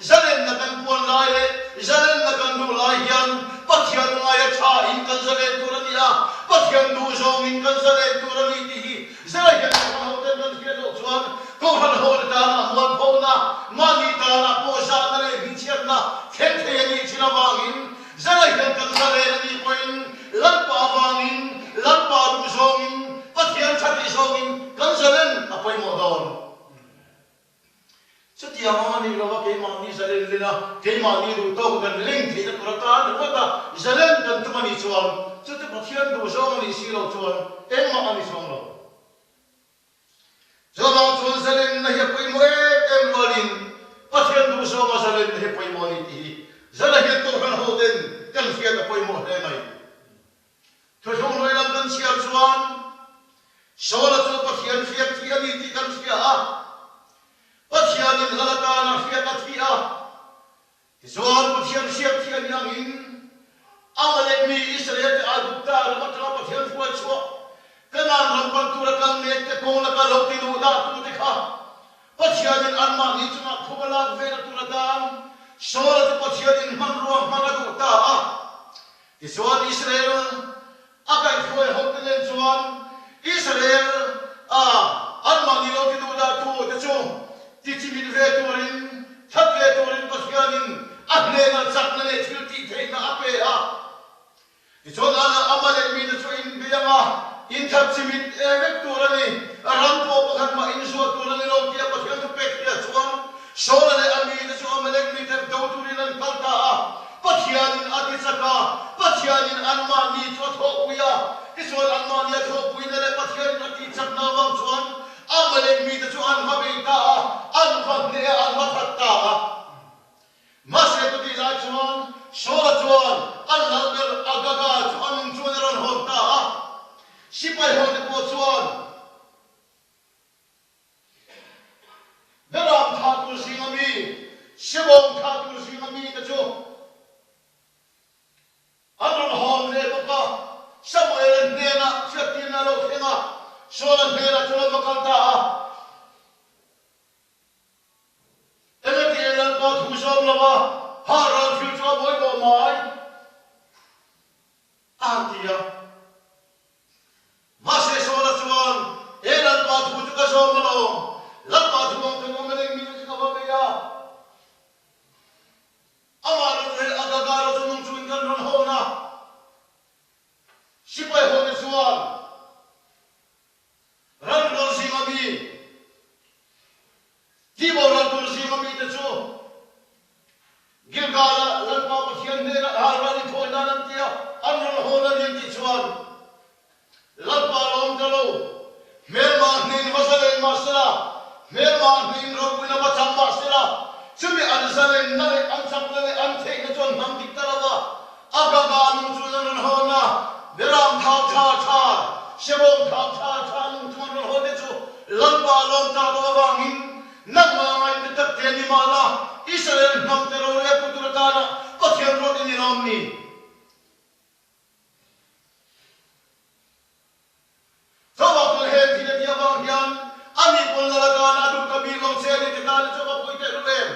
zalenna kan puan lai leh zalenna kan duh lai hian Pathian ngaia tha in kan zalen tur a ni a, Pathian duh zawng in kan zalen tur a ni tih hi zela hian Kohhran ho ten kan hriat loh chuan Kohhran ho te tana mualphona, mahni tana pawh zahna leh hmingchhiatna thleng thei a nih thin avangin zela hian kan zalen a nih pawhin Lalpa avangin, Lalpa duh zawngin, Pathian tha tih zawngin kan zalen a pawimawh dawn. Chutiang ang a nih lova keimahni zalen lin a, keimahni duh tawk kan leng theihna tur atan ringawt a zalen kan tum a nih chuan chuti Pathian duh zawng a nih si loh chuan engmah a ni chuang lo. Chuvang chuan zalenna hi a pawimawh em em rualin Pathian duh zawnga zalenna hi a pawimawh a ni tih hi zala hian Kohhran hoten kan hriat a pawimawh hle mai. Thuthlung hlui lam kan chhiar chuan Saula chu Pathian hriat thi a ni tih kan hria a, Pathianin lal atana hriat a thi a. Tichuan Pathian hriat thi a nih angin Amalek mi Israel te Aigupta ram atanga Pathian hruai chhuah Kanaan ram pan tura kal mek te kawng laka lo ti luh dah tu te kha Pathianin anmahni chungah phuba lak vena tur atan Saula chu Pathianin hmanrua hmang a duh ta a. Tichuan Israel a kaihhruai hote nen chuan Israel a anmahni lo ti duh dah tu te chu ti chimit ve turin, that ve turin Pathianin a hnenah chakna leh thil tih theihna a pe a. Tichuan Amalek mite chu inbiang a, inthat chimit e vek tur a ni, ram pawh pakhat mah inzuah tur a ni lo tia Pathian thu pek hriat chuan Saula leh a mite chu Amalek mite do turin an kal ta a. Pathianin a ti chak a, Pathianin anmahni chu a thawhpui a. Tichuan anmahni a thawhpuina leh Pathianin a tih chakna avang chuan Amalek mite chu an va bei ta a, an va hneh a, an va that ta a. Mahse chutih lai chuan Saula chuan an lal ber Agaga chu a nung chuan a rawn hawn ta a. Sipai hote pawh chuan. Beram thah tur zinga mi, Sibawm thah tur zinga mi te chu an rawn hawn ve bawk a. Samuela hnenah hriattirna a lo thleng a, Saula hnenah chuan a va kal ta a. Engati Lalpa thu zawm lova ha ral thil chu a buai tawh mai? A han ti a. Mahse Saula chuan, He Lalpa thu chu ka zawm alawm, Lalpa thu ang chuan awm eleng mite chu ka va bei a. Amah ro chu hei Agaga ro chu nung chungin kan rawn hawn a. Sipai hawte chuan ran rual zinga mi, Tihboral tur zinga mite chu Gilgal-ah Lalpa Pathian hnenah halral i thawi nan an ti a, an rawn hawn a ni an tih chuan Lalpa lawm ta lo. Hmelma hnin va zalen mah sela, hmelma hnin ropuina va chang mah sela, chumi an zalenna leh an chakna leh an theihna chu an hmang dik ta lo va, A gaga nung chuan an rawn hawn a, Beram thau tha tha, Sebawng thau tha tha nung chu an rawn hawn te chu Lalpa lawm tak lo avangin nangmah ngain te tak te ni mah la, Israel hnam te rorel tu tur atana Pathian ruat i ni lawm ni? Chawak tun heng thil a tih avang hian a ni pawn lal atana a duh ta bik lo che a ni ti tan i chawk a pui tehlul em?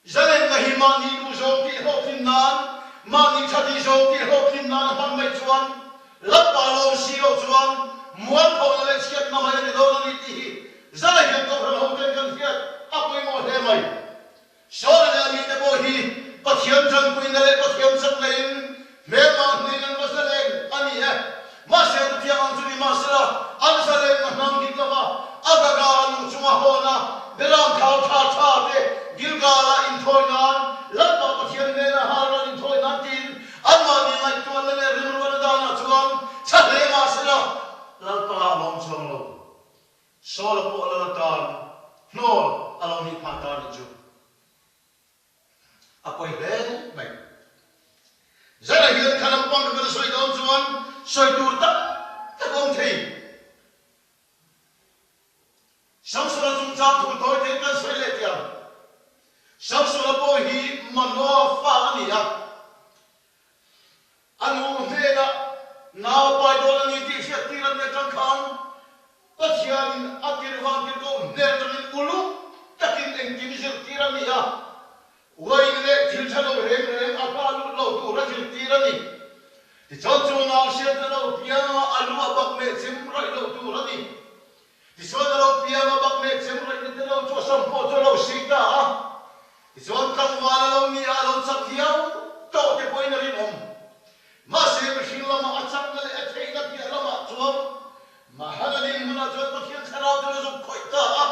Zalenna hi mahni duh zawng tih hlawhtlin nan, mahni tha tih zawng tih hlawhtlin nan a hman mai chuan Lalpa lawm si loh chuan mualphawhna leh chhiatna mai a ni dawn a ni tih hi Zalai hian Kohhran hoten kan hriat a pawimawh hle mai. Ropuina leh Pathian chakna in hmelma hnen an va zalen a ni e. Mahse chutiang ang chu ni mahsela an zalenna hnang dik lova Agaga a nung chunga hawn a, Beram thau tha tha te Gilgal-a inthawi nan, Lalpa Pathian hnena hal ral inthawi nan tiin anmahni ngaihtuahna leh rimrualna danah chuan tha hle mahsela Lalpa a lawm chuang lo. Saul-a pawh lal atan hnawl a lo nih phah ta nih chu. A pawi hle mai. Zara hian kha lampang ka kan sawi dawn chuan sawi tur tak tak a awm thei. Samsona chungchang thu tawi thei kan sawi leh tiang. Samsona pawh hi Manoa fa a ni a. A nu hnenah nau a pai dawn a ni tih hriat tir a ni atang khan Pathianin a tirh vang tir ko hnen atangin uluk takin engkim zirtir a ni a, uain leh thil tha lo reng reng a hla lut lo tur a zirtir a ni. Tichuan chu nau hriatna lo pianga a lu a bak meh chem raih lo tur a ni. Tichuan a lo piang a bak meh chem raih ni te lo chu a sam pawh chu a lo sei ta a. Tichuan tlangval a lo ni a, a lo chak viau tawh te pawhin a rinawm. Mahse mihring lama a chakna leh a theihna piah lamah chuan Mahala dinhmunah chuan Pathian Thlarau chuan a zuk khawih ta a,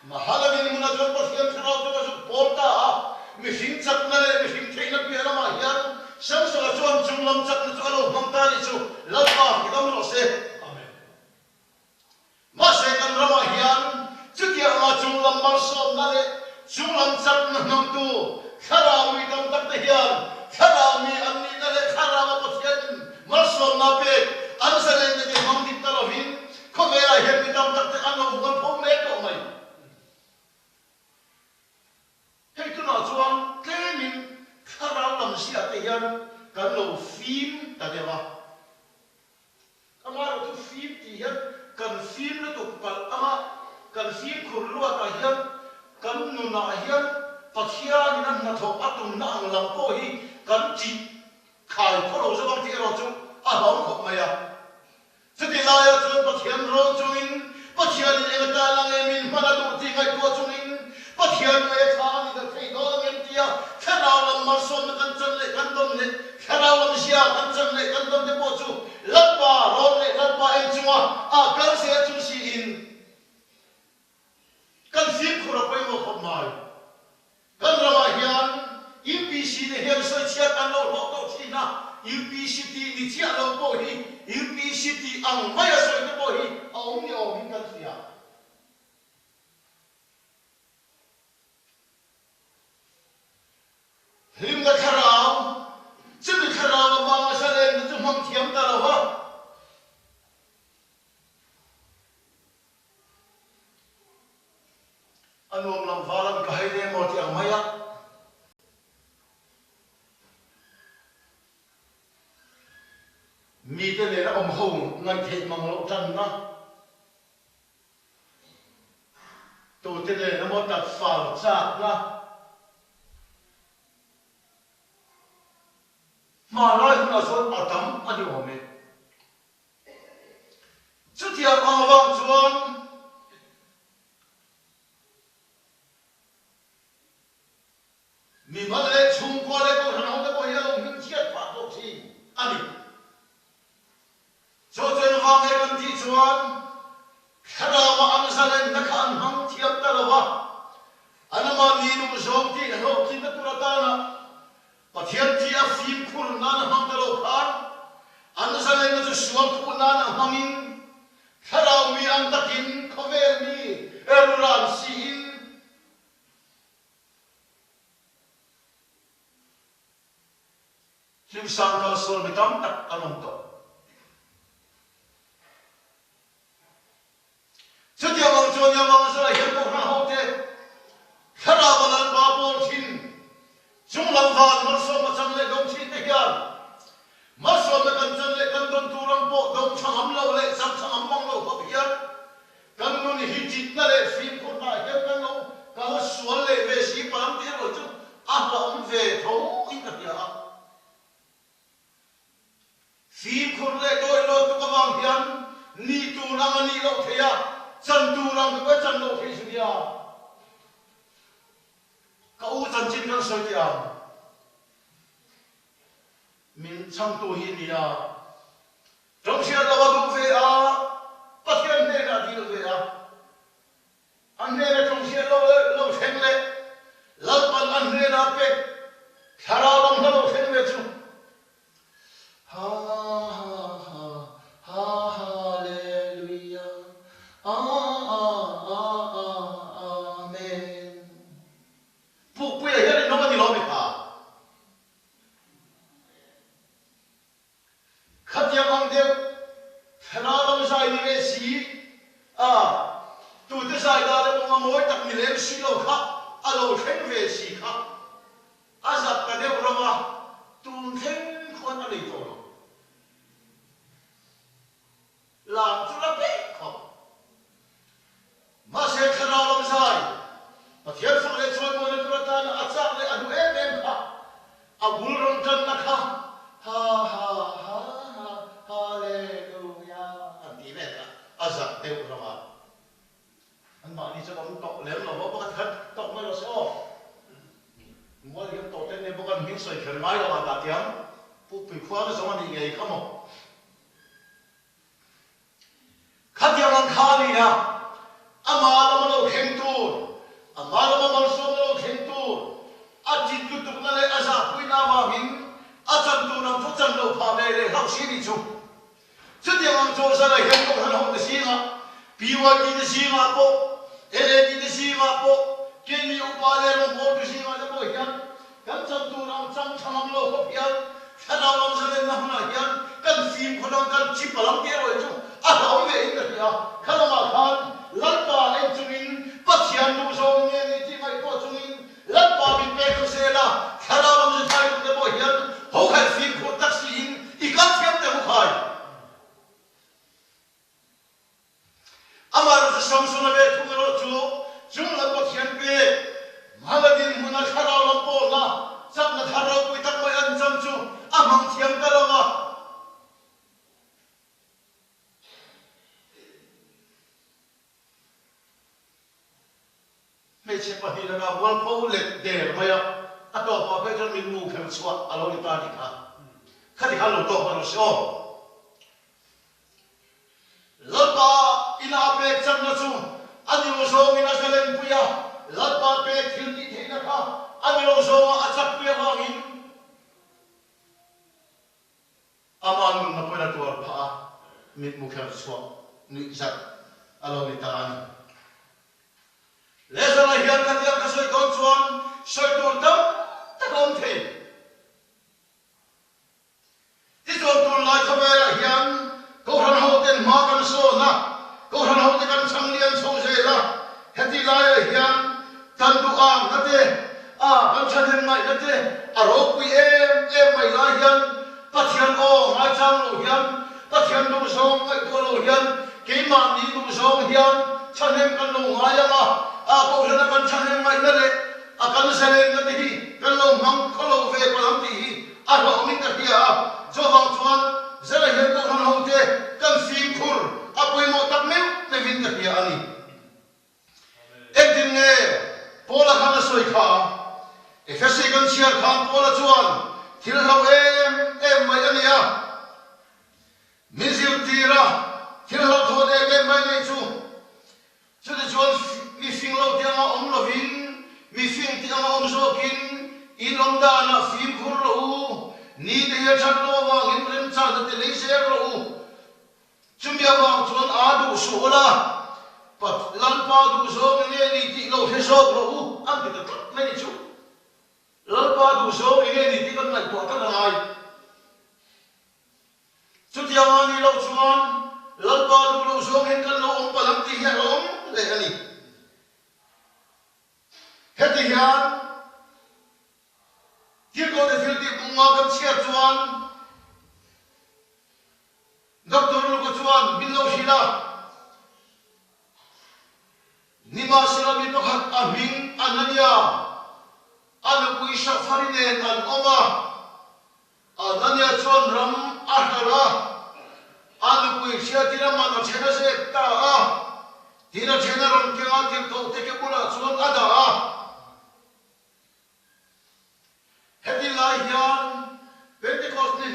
Mahala dinhmunah chuan Pathian Thlarau chuan a zuk pawl ta a. Mihring chakna leh mihring theihna piah lamah hian Samsona chuan chunglam chakna chu a lo hmang ta a nih chu Lalpa fak rawh se. Amen. Mahse kan ramah hian chutianga chunglam malsawmna leh chunglam chakna hnamtu thlarau mi tam tak te hian thlarau mi an nihna leh thlaraua Pathianin malsawmna pek an zalente te hmang dik ta lovin khawvelah hian mi tam tak te an lo mualpho mek tawh mai. Hei tunah chuan tlemin thlarau lam ziah te hian kan lo fim ta deuh a. Amaherawh chu fim tih hian kan fim lutuk palh anga kan fimkhur luatah hian kan nunah hian Pathianin a hnathawh a tumna ang lam pawh hi kan tih khai khaw lo zawk ang tih erawh chu a hlauh khawp mai a. Chuti laiah chuan Pathian rawn chungin Pathianin eng atan a nge min hman a duh tih ngaihtuah chungin Pathian nge tha a ni ta thei dawn ang em tia thlarau lam malsawmna kan chan leh kan dawn leh thlarau lam zia kan chan leh kan dawn te pawh chu Lalpa rawn leh Lalpa en chunga a kal zel chung siin kan fimkhur a pawimawh khawp mai. Kan ramah hian UPC te hian sawichhiat an lo hlawh tawh thin a, UPC tih ni chiah lo pawh hi UPC tih ang maia sawi te pawh hi a awm ni awmin kan hria. Hlimna thlarau, chumi thlarau avanga zalenna chu hmang thiam ta lo va. A nuam lam val an ka hai le maw tih ang mai a. Mite nena awm ho ngaihtheih mang loh tanna. Tute nen emaw tat fal chakna hmanlai hunah chuan a tam a ni awm e. Chutiang ang avang chuan Mimal leh chhungkua leh kohhran hote pawh hi a lo hming chhiat phah tawh thin a ni. Chaw chen vang e kan tih chuan thlarau ah an zalenna kha an hmang thiam ta lo a, an mahni duhzawng tih hlawhtlinna tur atana Pathian tih a fimkhur nan a hmang ta lo khan an zalenna chu sual khuh nan a hmangin thlarau mi ang takin khawvel mi ruran siin Hlimsang kalsual mi tam tak an awm tawh. Chutiang ang chuan Yamangzara hian Kohhran hote Thlarau a Lalpa pawl thin chunglam van malsawm a chan leh dawng thin te hian malsawmna kan chan leh kan dawn tur ang pawh dawng tha ngam lo leh chang tha ngam mang lo khawp hian Kan nun hi chitna leh fimkhurna ah hian kan lo kal sual leh ve si palang tih erawh chu a hlauhawm ve tho in ka hria a. Fimkhur leh dawih lawt tuk avang hian nih tur ang a nih loh theih a, chan tur ang te pawh a chan loh theih chu nia. Ka u chanchin kan sawi teh ang. Min chhangtu hi nia. Ṭawng hriat lo a duh ve a, Pathian hnenah a dil ve a. A hnena ṭawng hriat lo lo thleng leh Lalpan a hnena pek thlarau lam hla lo thleng ve chu Ha ha ha ha hallelujah a a a a amen. Pukpuia hian inawm a ni lo mi kha. Khatiang ang deuh thlarau lam zai ni ve si a, tute zai dan emaw a mawi tak ni lem si lo kha a lo thleng ve si kha a zak ta deuh ram a, tun thleng khuan a nei tawh lo. Lam chu la peih khawp. Mahse thlarau lam zai, Pathian fak leh chawimawina tur atana a chak leh a duh em em kha, a bul rawn tanna kha ha ha ha ha hallelujah an ti vel kha a zak deuh ram a. Anmahni chuan awm tawh lem lo va, pakhat khat tawk mai rawh se aw. Mual hian tawh te nia bawk a, hming sawi kher ngai lo ah dah tiang Pukpui khua na zawng a nih ngei kha maw. Khatiang ang kha a ni a, ama lama lo thleng tur, ama lama malsawmna lo thleng tur, a tit lutukna leh a zahpuina avangin a chan tur ang chu chan lo phah ve leh hlauh si ni chu. Chutiang ang chu zara hian Kohhran hote zingah, PYT te zingah pawh, LAD te zingah pawh, keini upa leh rawngbawltu zingah te pawh hian Kan chan tur ang chang tha ngam lo khawp hian thlarau lam zalenna hmunah hian kan fimkhur ang kan chip a lam tih erawh hi chu a hlauhawm ve in ka hria. Kha lamah khan Lalpa en chungin Pathian duhzawng nge ni tih ngaihtuah chungin Lalpa min pek ang zel a, thlarau lam zethai tur te pawh hian ho khaih fimkhur tak siin i kal thiam teh u khai. Amaherawhchu Samsona ve thung erawh chu chung lam Pathian pek hmala dinhmuna thlarau lam pawlna chakna thar ropui tak mai an chang chu a hmang thiam ta lo a. Hmeichhe pahnihna ka mualpho let der mai a, a tawpah phei chuan min mu kher chhuah a lo ni ta nih kha. Khati khan lo tawk hman rawh se aw. Lalpa ina a pek chakna chu a ni lo zawngin a zalenpui a, Lalpa pek thil tih theihna kha a ni lo zawnga a chakpui avangin Ama nunna pawhin a tuar phah a, mitmu kher chhuak nuih zat a lo ni ta a ni. Lezala hian khatiang ka sawi dawn chuan sawi tur tam tak a awm thei. Tichuan tunlai khawvelah hian Kohhran hoten hma kan sawn a, Kohhran hote kan chhang lian chho zel a, heti laiah hian Kan duh ang na te, a kan thahnem ngaihna te a ropui em em mai lai hian Pathian aw ngaichang lo hian, Pathian duhzawng ngaihtuah lo hian, keimahni duhzawng hian thahnem kan lo ngai ang a, a kohhrana kan thahnem ngaihna leh a kan zalenna te hi kan lo hmang khaw lo ve palh ang tih hi a hlauhawmin ka hria a. Chuvang chuan zela hian kohhran hote kan fimkhur a pawimawh tak meuh meuhin ka hria a ni. Engtin nge Paula khan a sawi kha? Efesi kan chhiar khan Paula chuan thil hlo em em mai a ni a. Min zirtir a, thil hlauhthawn em em mai nei chu. Chutichuan mi fing lo tih anga awm lovin, mi fing tih anga awm zawkin in awm danah fimkhur rawh u, ni te hi a that lo avangin remchangte ti lei zel rawh u. Chumi avang chuan aa duh suh ula, Pat Lalpa duh zawng enge ni tih lo hre zawk rawh u, an ti ta tlat mai ni chu. Lalpa duh zawng enge ni tih kan ngaihtuah tlat a ngai. Chutianga ni loh chuan Lalpa duh loh zawng hian kan lo awm palh ang tih hi a hlauhawm hle a ni. Heti hian Thilkawte thil tih bunga kan chhiar chuan Doctor Luka chuan min lo hrilh a, Nimahsela mi pakhat a hming Anania, a nupui Safari nen an awm a. Anania chuan ram a hralh a, a nupui hriatin a man a then a zep ta a, tin a then a rawn keng a, tirhkohte ke bulah chuan a dah a. Heti lai hian Pentecost ni.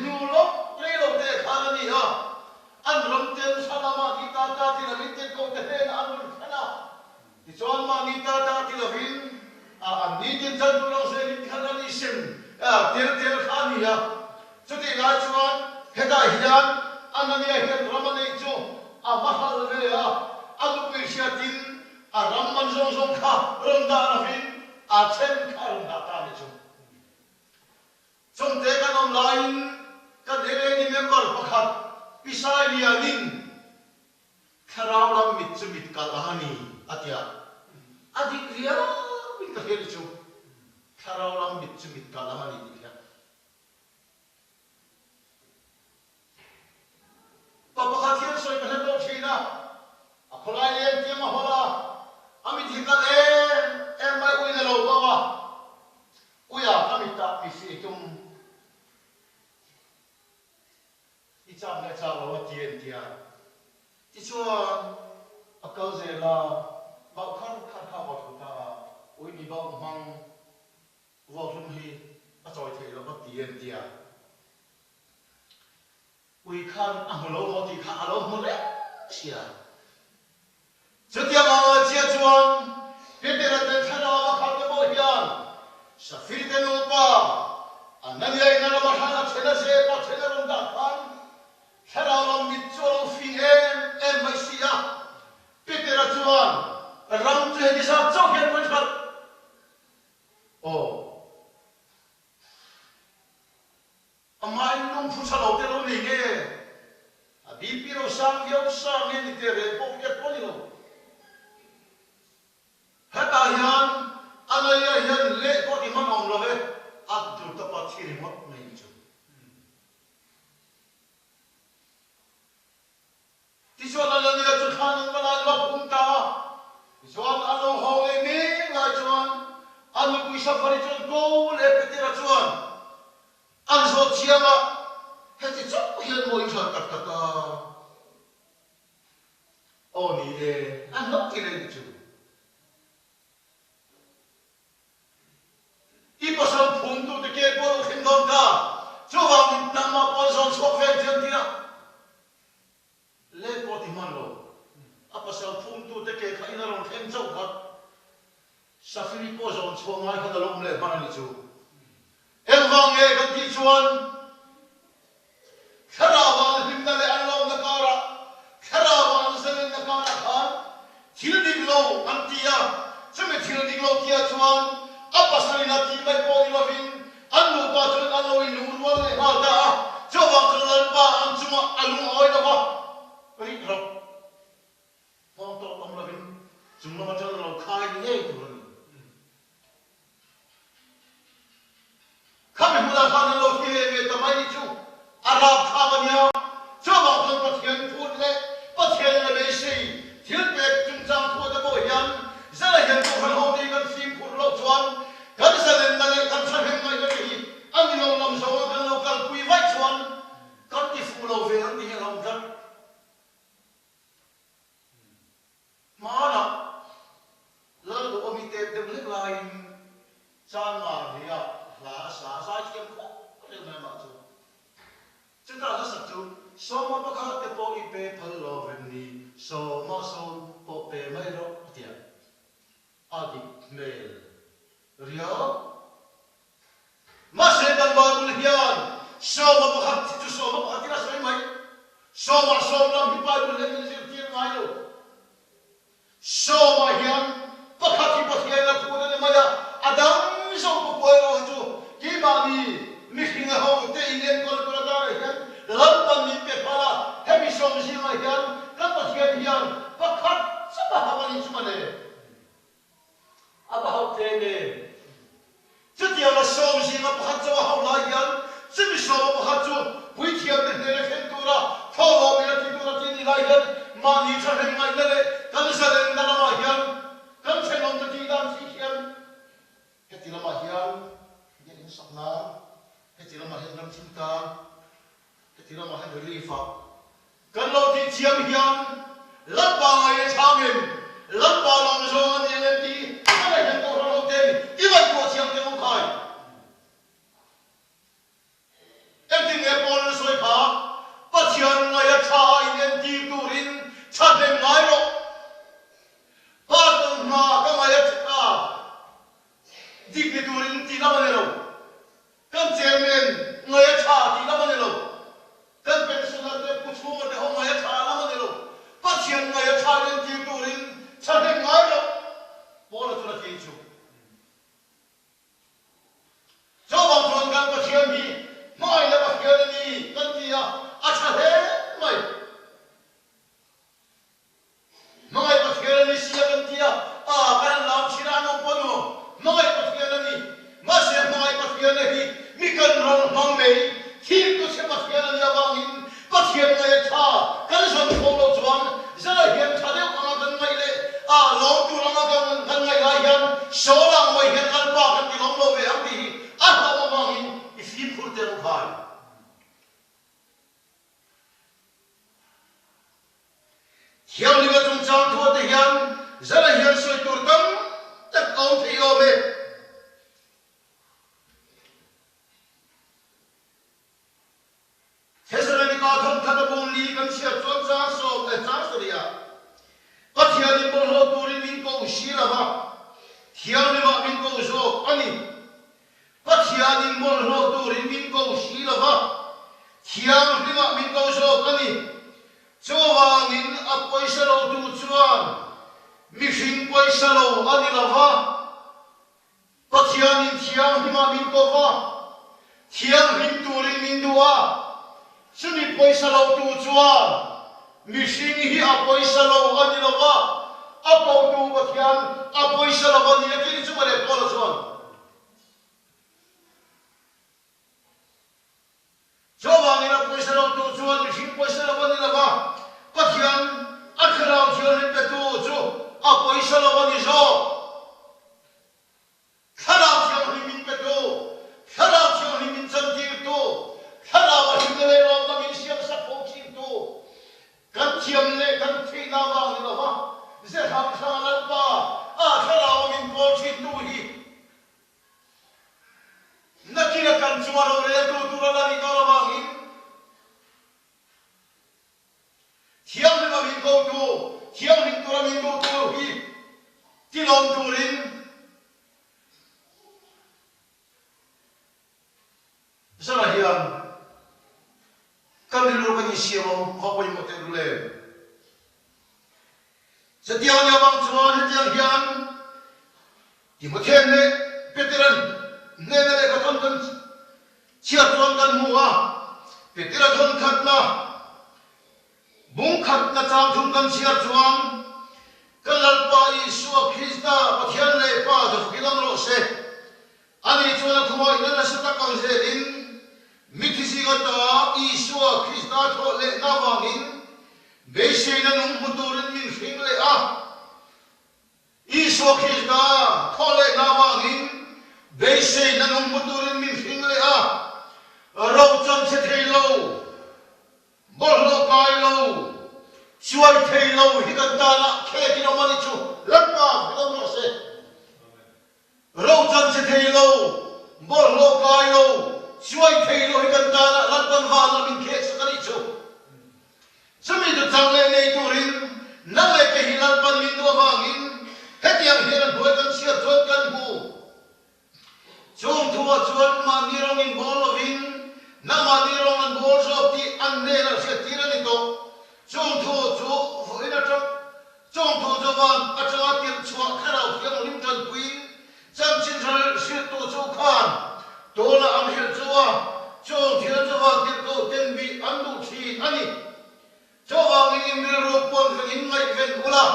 tin chan tur ang zelin khan an isem tel tel kha a ni a. Chutih lai chuan hetah hian Anania hian ram a neih chu a va hal ve a, a nupui hriatin a ram man zawng zawng kha rawn dah lovin a then kha a rawn dah ta a nih chu. Chawngte kan awm laiin kan LAD member pakhat Pi Sailianin Thlarau lam mit chu mit kalh ang a ni a ti a, a dik riauin ka hria ni chu. Thlarau lam mit chu mit kalh ang a ni tih hian. Pa pakhat hian sawi ka hre tawh thin a, a khawlai leng tiang a hawl a, a mit hi kalh em em mai uina lo bauh a, uia ka mitah mi fih tum. I chak leh chak lo a ti en tia. Tichuan, a kal zel a, bauh khar khar kha a vawt hlum ta a, ui mi bauh hmang vawt hlum hi a chawi theih loh a ti en tia. Ui khan a hmu lo maw tih kha a lo hmu reng sia. Chutiang anga chiah chuan Petera te thlarau a khat te pawh hian Safir te nupa Anania in a ram a hran a then a zep a then a rawn dah khan thlarau lam mit chu a lo fing em em mai si a. Petera chuan ram chu heti zat chauh hian rawn hralh aw. Amah in lungphu tha lo te lo nei nge? A BP lo sang viau sa nge ni teh reng pawh hriat pawh ni lo. Hetah hian Anaya hian leh pawh ti hman awm lo e, a tlu tawp a thi ringawt mai ni chu. Tichuan Anania chu thlan an va la an va phum ta a. Tichuan an lo haw leh mek lai chuan a nupui Safari chuan ko leh Petera chuan an zawt chiang a, Heti chauh hian maw i hral tak tak a? Aw ni e, an lo ti leh ni chu. I pasal phumtute ke pawh lo thleng dawn ta, chuvangin nangmah pawh an zawn chhuak ve ang che an ti a. Let pawh ti hman lo, a pasal phumtute ke kha in a rawn thleng chauh kha Safiri pawh zawn chhuah ngai khan a lo awm leh hman a nih chu. Engvang nge kan tih chuan Thlarau an hlimna leh an lawmna karah, Thlarau an zalenna karah khan thil dik lo an ti a, chumi thil dik lo tia chuan a pasalin a tih mai pawh ni lovin an nupa chuan an lo inlungrual leh nghal ta a, chuvang chuan Lalpa an chungah a lungawi lo va, rik rawh. Nghawng tawk awm lovin chung lam atang lo khai ni ngei tur a ni. Khami hmunah khan an lo thi leh ve ta mai nih chu a rapthlak a nia. Chuvang chuan Pathian phut leh Pathian in a beisei thil pek chungchang thu te pawh hian zela hian Kohhran ho te hi kan fimkhur loh chuan kan zalenna leh kan thahnem ngaihna te hi a ni lo lam zawnga kan lo kalpui vaih chuan kan ti fuh lo ve ang tih hi a lo awm tlat. Hmanah Lalduhawmi tep deuh hlek laiin Chanmar-nia hla a sa a zaithiam khawp reuh mai amah chu. Chutah hla sak chu, Sawma pakhat te pawh i pe phal lo vem ni, sawma sawm pawh pe mai rawh a ti a. A dik hmel riau. Mahse kan Bible hian sawma pakhat hi chu sawma pakhat in a sawi mai. Sawma sawm lam hi Bible hian min zirtir ngai lo. Sawma hian pakhat hi Pathian a phut a ni mai a, a dang zawng pakua erawh hi chu keimahni mihring a ho te in enkawl tur atanah hian Lalpan min pe phal a, hemi sawm zingah hian kan Pathian hian pakhat chauh a hauh a nih chu mawle. A va hauh tlem em? Chutianga sawm zinga pakhat chauh a hauh lai hian chumi sawma pakhat chu puithiamte hnena thlen tura thawhlawmin a ti tura ti a nih lai hian mahni thahnem ngaihna leh kan zalenna lamah hian kan thenawmte tih dan si hian heti lamah hian biakinn sak nan, heti lamah hian ramthim tan, Heti lamah hian relief a kan lo tih thiam hian Lalpa ngaih a chhangin Lalpa lawm zawng a ni ang em tih a la hian Kohhran ho ten i ngaihtuah thiam teh u khai. Engtin nge Paul an sawi kha? Pathian ngaih a tha a in entir turin thahnem ngai rawh. Pastor hna ka ngaih a tha. Dik ni. turin tih lam a ni lo. Kan chairman ngaih a tha tih lam a ni lo. Kan pensioner te pu chhunga te ho ngaih a tha lam a ni lo. Pathian ngaih a tha entir turin thahnem ngai loh Paula chuan a ti chu. Chuvang chuan kan Pathian hi hmangaihna Pathian a ni kan ti a, a tha hle mai. Hmangaih Pathian a ni sia kan ti a, a kan han lam thin a, an awm pawh nuam. Hmangaih Pathian a ni. Mahse hmangaih Pathian a hi mi kan ral hmang mai, thil tu chhe Pathian a nih avangin Pathian ngaih a tha kan zawn tho loh chuan zara hian tha deuh anga kan ngaih leh a lawm tur anga kan ngaih lai hian sawl ang mai hian Lalpa kan ti lawm lo ve ang tih hi a hlauh avangin i fimkhur teh ang khai. Thianghlim a chungchang thuah te hian zara hian sawi tur tam tak a awm thei awm e. Thesalonika thawmkhat a bung li kan chhiar chuan chang sawm leh chang sarihah Pathianin bawlhhlawh turin min ko si lo va, Thianghlimah min ko zawk a ni. Pathianin bawlhhlawh turin min ko si lo va, Thianghlimah min ko zawk a ni. Chuvangin a pawisa lo tu chuan mihring pawisa lo a ni lo va, Pathianin thianghlimah min ko va, thianghlim turin min duh a, chumi pawisa lo tu chuan mihring hi a pawisa lo a ni lo va, a kotu Pathian a pawisa lo a ni a tih ni chu mawle Paula chuan. Chuvangin a pawisa lo tu chuan mihring pawisa lo a ni lo va, Pathian a thlarau thianghlim petu chu a pawisa lo a ni zawk. Thlarau thianghlim min petu, Thlarau thianghlim min chantirtu, Thlarau a hlimna leh lawmna min siamsak fo thintu, kan thiam leh kan theihna vang ni lova ze hrang hranga Lalpa a Thlarau a min pawl thintu hi Nakina kan chunga roreltu tur a la nih dawn avangin Thianghlim a min kotu, Thianghlim tura min duhtu hi tilawm turin Zara hian kan rilru kan insiam ang va pawimawh teh rul em? Chutiang nia vang chuan hetiang hian Timothea leh Petera'n hnena lehkha thawn kan chhiat chuan kan hmu a, Petera thawn khatna bung khatna chang thum kan chhiar chuan kan Lalpa Isua Krista Pathian leh Pa Zafukin awm rawh se. Ani chuan a khuain a nasa tak ang zelin mithi zinga ta Isua Krista thawh lehna avangin beiseina nung hmu turin min hring leh a. Isua Krista thawh lehna avangin beiseina nung hmu turin min hring leh a. Ro chan che thei lo, bawlhhlawh kai lo, chuai thei lo hi kan tana khekin awm a ni chu Lalpa hrilh awm rawh se. Ro chan che thei lo, bawlhhlawh kai lo, chuai thei lo hi kan tana Lalpan vanah min khek sak a nih chu. Chumi chu chang leh nei turin nang leh kei hi Lalpan min duh avangin hetiang hian a hnuai kan chhiar chuan kan hmu. Chung thuah chuan mahni rawng in bawl lovin nangmahni rawng an bawl zawk tih an hnenah hriattir a ni tawh. Chung thu chu vawiin atang Chung thu chu van atanga tirh chhuah thlarau thianghlim tanpuiin chanchin hrilhtu chu khan tunah an hrilh chu a, chung thil chu van tirhtu ten bih an duh thin a ni. Chuvangin in rilru puan vengin ngaihven ula,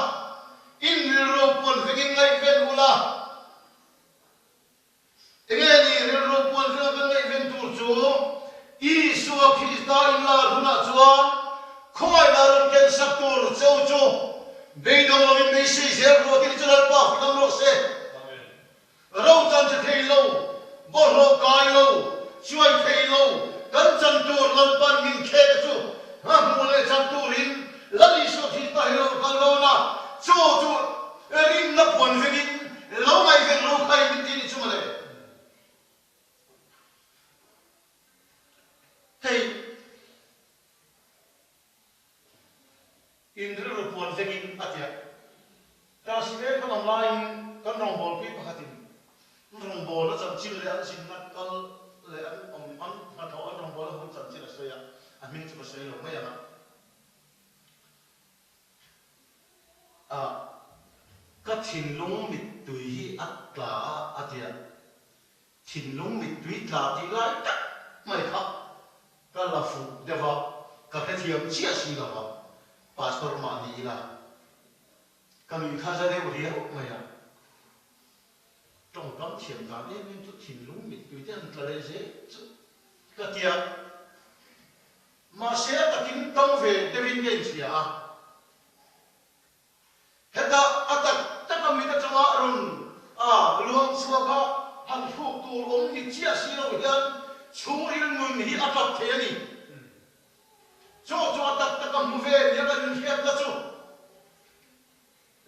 in rilru puan vengin ngaihven ula. Enge ni rilru puan venga kan ngaihven tur chu Isua Krista inlar hunah chuan khawngaihna rawn ken sak tur cheu chu beidawng lovin beisei zel ruatin i chu Lalpa fik ang rawh se. Ro chan che thei lo, bawlhhlawh kai lo, chuai thei lo, kan chan tur Lalpan min khek a chu hma hmuh leh chan turin Lal Isua Krista hi lo kal dawn a, chu chu Rinna puan vengin lo ngaihven ro khai min ti ni chu mawle. Hei in rilru puan vengin a tia. Ka si veng kan awm laiin kan rawngbawlpui pakhatin rawngbawlpui. rawngbawlna chanchin leh an zinna kal leh an awm an hnathawh an rawngbawlna hun chanchin a sawi a, a hming chu ka sawi lo mai ang a. A, ka thinlung mittui hi a tla a a ti a, thinlung mittui tla tih lai tak mai kha ka la fuh deuh a, ka hrethiam chiah si lo a, Pastor mah ni ila ka nuih kha za deuh riau mai a, tawngkam thiam dan em em chu thinlung mittui te an tla leh zel chu ka ti a. Mahse a takin tawng ve deuhin ka inhria a. Heta a tak taka mit atanga rawn a luang chhuak a, han hruk tur awm ni chiah si lo hian chhungril nun hi a tap thei a ni. Chu chu a tak taka hmu ve nia kan inhriatna chu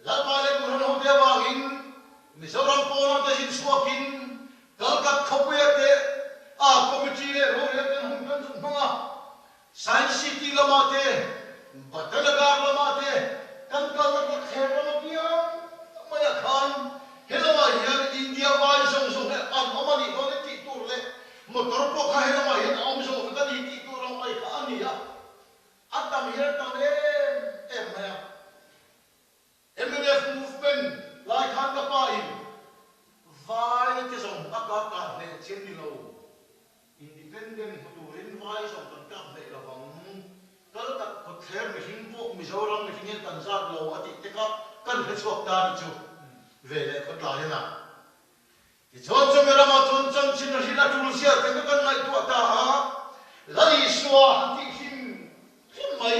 Lalpa leh Kohhran hote avangin Mizoram pawnah te zin chhuakin Kalkat khawpuia te a committee leh rorel kan hun kan zuk hmang a, Science City lamah te, Batanagar lamah te kan kalna kawt thler ram apiang maiah khan helamah hian India vai zawng zawng hi an awm a nih dawn e tih tur leh motor pawh kha helamah hian a awm zawng vek a ni tih tur ang mai kha a ni a. A tam hian a tam em em mai a. Mnf movement lai khan ka pa in vai te zawng a ka kah hleh chian ni lo. Independent hmu turin vai zawng kan kap hleh lo vang. Kal tak kawt thler mihring pawh Mizoram mihring hian kan zat lo a tih te kha kan hre chhuak ta nih chu ve leh khawtlai a na. Tichuan chumi ramah chuan chanchin a hrilh a tul zia te kha kan ngaihtuah ta a, Lal Isua han tih hrim hrim mai,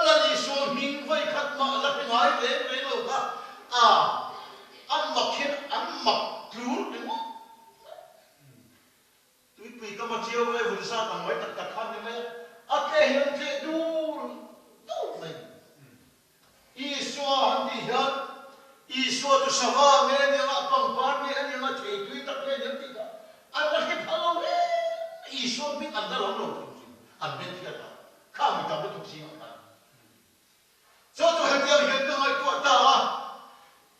Lal Isua hming vawi khat mah la hre ngai reng reng lo kha a, an mak hian an mak tlur ringawt mai. Tuipui kam a chiau ve vun zat ang mai tak tak khan ni mai a, a tleh hian an tleh dur dur mai. Isua han tih hian Isua chu sava nge a nia, pangpar nge a nia, theitui tak nge a nia tih kha an la hre phal lo reng. Isua hming an la lam lo thung thin, an hmelhriat a, kha mi tam lutuk zingah khan. Chu chu hetiang hian ka ngaihtuah ta a,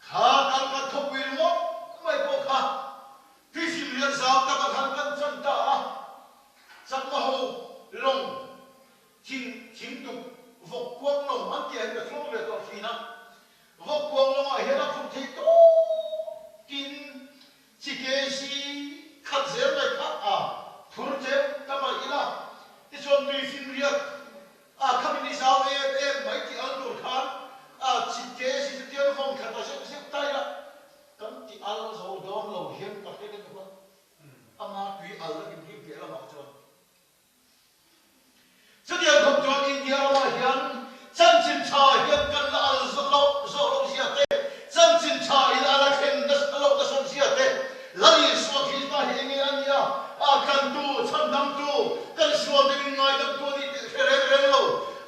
kha kal kan thawkpui ringawt mai pawh kha fihlim lian zau takah khan kan chan ta a, chakma ho lawng Thing thing tuk vawk kuang lawng an tih ah hian ka chuang ve tawh thin a, vawk kuang lawngah hian a phurh theih tawkin chi kg khat zel mai kha a phur teuh ta mai ila, tichuan tui finriat a khamin i zau em em mai tih al tur khan a chi kg chu tiang vawng thla ta zeuh zeuh ta ila kan ti al zo dawn lo hian ka hre deuh a, ama tui al na hrim hrim piah lamah chuan. Chutiang khawp chuan India ramah hian chanchin tha hian kan la al zawh loh zawh loh zia te, chanchin tha in a la thlen nasa loh nasat zia te, Lal Isua Krista hi enge a nia, a tlantu, chhandamtu, kan sual te min ngaidamtu a nih tih hre reng reng lo,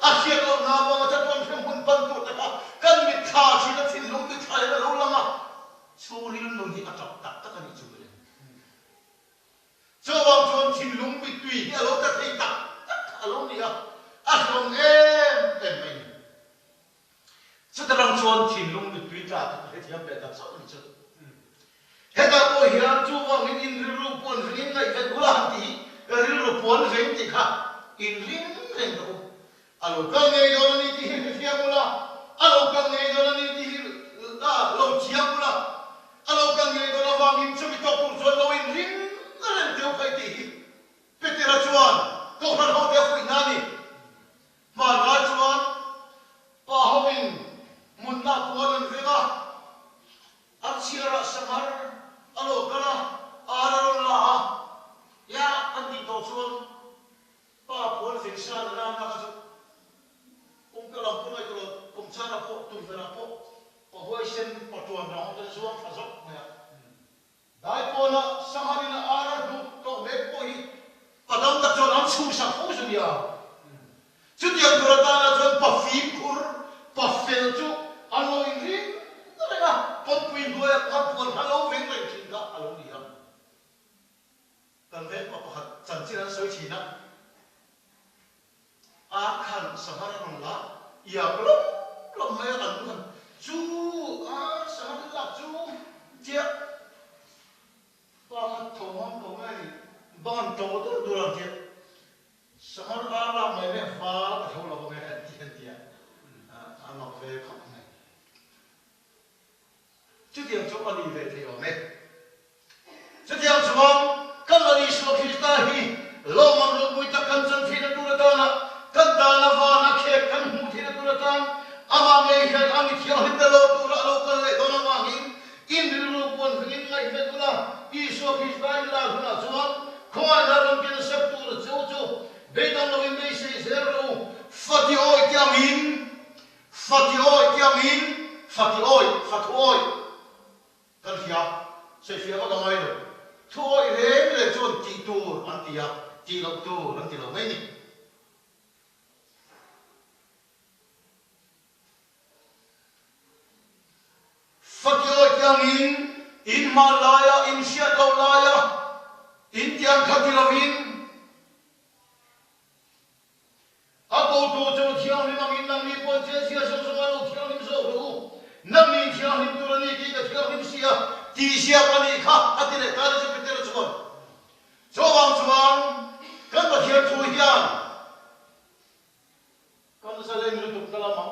a hriat loh na vanga chatuan hrem hun pan tur te kha kan mitthla thin a thinlung mitthla hian a lo lang a, chhungril nun hi a tap tak tak a nih chu mawle. Chuvang chuan thinlung mittui hi a lo ta thei tak tak kha a lo ni a, a hlawm em em mai ni. Chuta rang chuan thinlung mittui tla kha ka hrethiam ve ta chauh a ni chu. Hetah pawh hian chuvangin in rilru puan vengin ngaihven ula han tih hi rilru puan veng tih kha in ring reng rawh u. A lo kal ngei dawn a ni tih hi hrethiam ula, a lo kal ngei dawn a ni tih hi lo chiang ula, a lo kal ngei dawn avangin chumi tawk tur chuan lo inring reng teu khai tih hi Petera chuan Kohhran hote a fuih hna a ni. Hmanlai chuan pa hoin munna puan an veng a, an chhiarah sanghar a lo kal a, ar a rawn la a, ya an tih tawh chuan Pa puan veng sa na nan kha chu kum ka lam pawh ngaihtuah lo, kum chana pawh tumverah pawh pa huaisen pa tuan rang te zuang thla zawk mai a. Dai pawna Sangharin a ar a hnuk tawh mek pawh hi pa dam tak chuan an chhuhsak fo chu nia. Chutiang tur atana chuan pa fimkhur, pa fel chu an lo inring reng a, kawngpui hnuaiah khan puan kha lo veng reng thin kha a lo ni a. Kan veng pa pakhat chanchin an sawi thin a, ar khan sanghar a rawn la iak lawm lawm mai a, an nu khan chu ar sanghar an lak chu tia pa kha ngam lo nge ni, bang an to dur dur ang tia, sanghar ar lak mai mai a val ka tho lo ange an ti an tia, a mak ve khawp mai. Chutiang chu a ni ve thei awm e. Chutiang chuan kan Lal Isua Krista hi lawmman ropui tak kan chan theihna tur atana kan tana vana khek kan hmuh theihna tur atan amah ngei hian a mi thianghlimna lo tura a lo kal leh dawn avangin in rilru puan vengin ngaihven ula, Isua Krista in lar hunah chuan khawngaihna rawn ken sep tur chu chu beidawng loin beisei zel rawh u. Fati awi te angin Fati awi te angin Fati awi, Fathu awi kan hria, sawifiah vak a ngai lo. Thu awi reng reng chuan tih tur an ti a, tih loh tur an ti lo mai ni. Fati awi te angin in hman laia, in hriat loh laia, in tiang kha ti lovin, A kotu chu thianghlim angin nangni pawh chenchhia zawng zawng a lo thianghlim zawk rawh u. Nangni thianghlim tur a ni tih ka thianghlim si a, tihziak a nih kha, a ti leh ta ni chu Petera chuan. Chuvang chuan kan Pathian thu hian kan zalen lutuk na lamah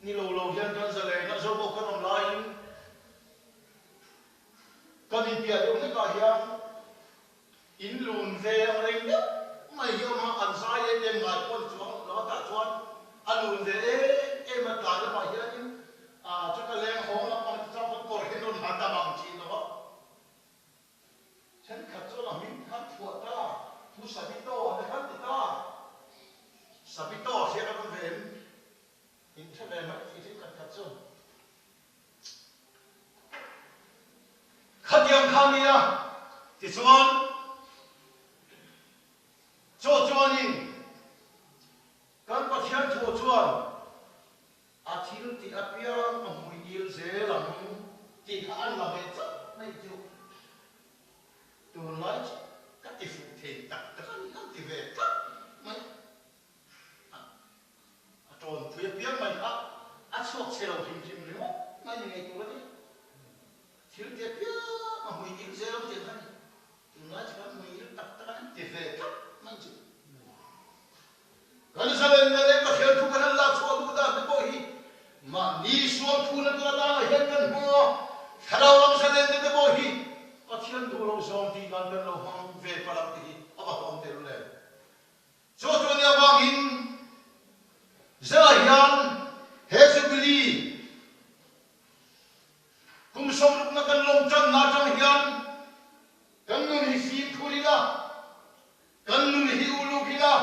ni lo lo hian kan zalen a, zo pawh kan awm laiin kan inpiah deuh hlekah hian In lun ve ang reng deuh mai hi awm a, an zai em em ngai pawh ni chuang lo a tah chuan a lun ve em em a, tlai lamah hianin ah chuta leng hawng lampang te chuan kan kawr hi an rawn ha dam ang thin lo a, thenkhat chuan a hming khan phuah ta, Pu Sabito a te khan ti ta, Sabito a hriat a rawn ve em? In hre ve mai tih thenkhat khat chu. Khatiang kha nia, tichuan chaw chuanin kan Pathian thu chuan a thil tih apiang a hmui il zel ang tih kha an la ve chauh mai chu tunlai chu ka ti fuh thei tak tak a ni, an ti ve tlat mai. A tawnpui apiang mai kha a chhuak chhe lo hrim hrim ringawt mai ni ngei tur a ni. Thil te apiang a hmui il zel ang tih kha a ni. Tunlai chu kan hmui il tak tak a an ti ve tlat mai chu. Kan zalenna leh Pathian thu kan han lak chhuah duh dan te pawh hi mahni sual phuna tur atangah hian kan hmang a, thlarau lam zalenna te pawh hi Pathian duh loh zawng tih nan kan lo hmang ve palh ang tih hi a va hlawm telul em. Chu chu nia vangin Zela hian he Jubilee kum sawmrukna kan lawm tanna atang hian kan nun hi fimkhur ila, kan nun hi uluk ila,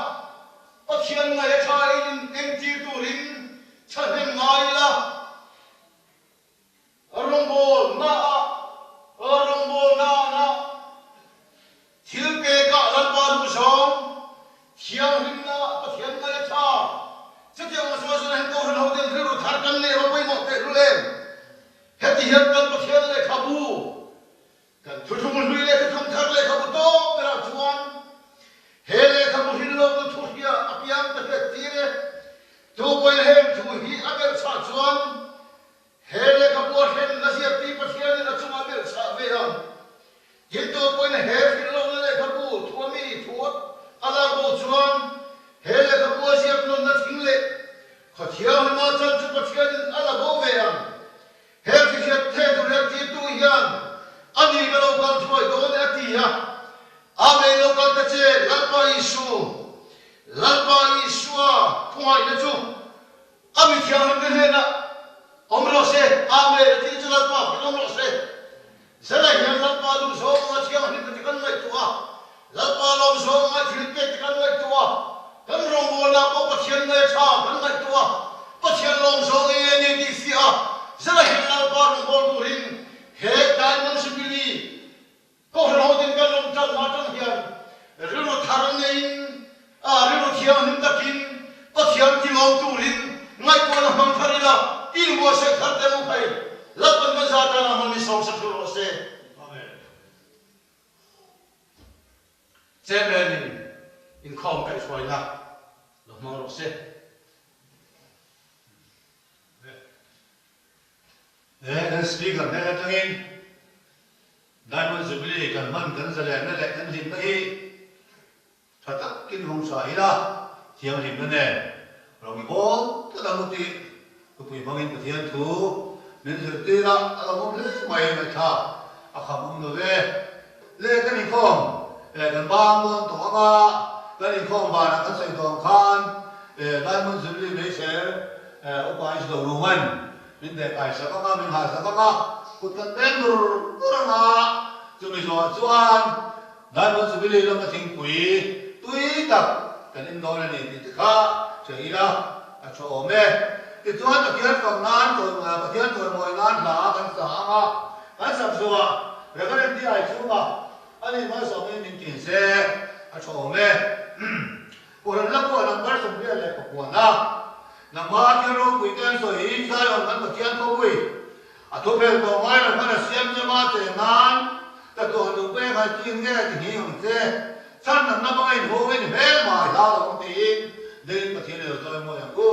Pathian ngaih a tha in entir turin thahnem ngai ila, Rawngbawl na ah rawngbawl na na thil pek ah Lalpa duh zawng thianghlimna ah Pathian ngai a tha. Chutiang ang chuan zan ah hin Kohhran ho ten rilru thar kan neih a va pawimawh tehlul em? Heti hian kan Pathian lehkhabu Kan thuthlung hlui leh thuthlung thar lehkhabu tawp berah chuan he lehkhabu hrilhlawkna thu hria apiang ka hriat tir e. Tu pawhin heng thu hi a belh chhah chuan he lehkhabu a hrenna ziakti Pathianin a chungah belh chhah ve ang. Tin, tu pawhin he hrilhlawkna lehkhabu thu a mi thu a lak bo chuan he lehkhabu a ziak nawnna thing leh khawthianghlima chan chu Pathianin a la bo ve ang. He thihriat the tur hian tirtu hian a ni ka lo kal thuai dawn e a ti a. Amen lo kal ta che Lalpa Isu. Lalpa Isua khawngaihna chu a mi thianghlimte hnenah awm rawh se. Amen a tih chu Lalpa hming awm rawh se. Zela hian Lalpa duh zawnga thianghlimte te kan ngaihtuah a, Lalpa lawm zawnga thil pek te kan ngaihtuah a, kan rawngbawlna pawh Pathian ngaih a tha kan ngaihtuah a, Pathian lawm zawng eng nge ni tih fiah a, zela hian Lalpa rawngbâwl turin he Diamond Jubilee Kohhran hoten kan lawm tan hma tang hian rilru thar neiin a rilru thianghlim takin Pathian tilawm turin ngaihtuahna hmang thar ila, inbuatsaih thar teh mu phei Lalpan kan za tana hman mi sawmsa thu rawh se. Amen. Chairman in inkhawm kaihhruaina lo hmang rawh se. He kan speaker hnen atangin. Diamond Jubilee kan hman kan zalenna leh kan hlimna hi tha takin hawng sa ila, thianghlimna nen rawng i bawl tlat ang u tih thupui hmangin Pathian thu min zirtir a, a lo awm hle mai ngaihthlak a kham awm lo ve. Le kan inkhawm eh kan bang dawn tawh ang a, kan inkhawm vanah kan sawi tawh ang khan eh Diamond Jubilee Meichher eh Upa Isdo Rungan Min deh kai sak ang a, min hal sak ang a, kut kan peng dur dur ang a, chumi zawhah chuan Diamond Jubilee lama thingpui tui tak kan in dawn a ni tih te kha hre ila a tha awm e. Tichuan Pathian fak nan Pathian chawimawi nan hla kan sa ang a, kan sak zawhah Reverend DI chhunga a nih malsawmin min tin se a tha awm e. Kohhran la pawh number 29 a, nangmah thil ropui te an sawi hi Zion kan Pathian khawpui a thu phel tawh ngai lo khan a siam che ma che nan ka tuah duh pek han chin nge ti nghing ang che, chhan dang na hmanga inhung in hmel mai hlau lo ang tiin ding Pathian i lo chawi mawi ang u.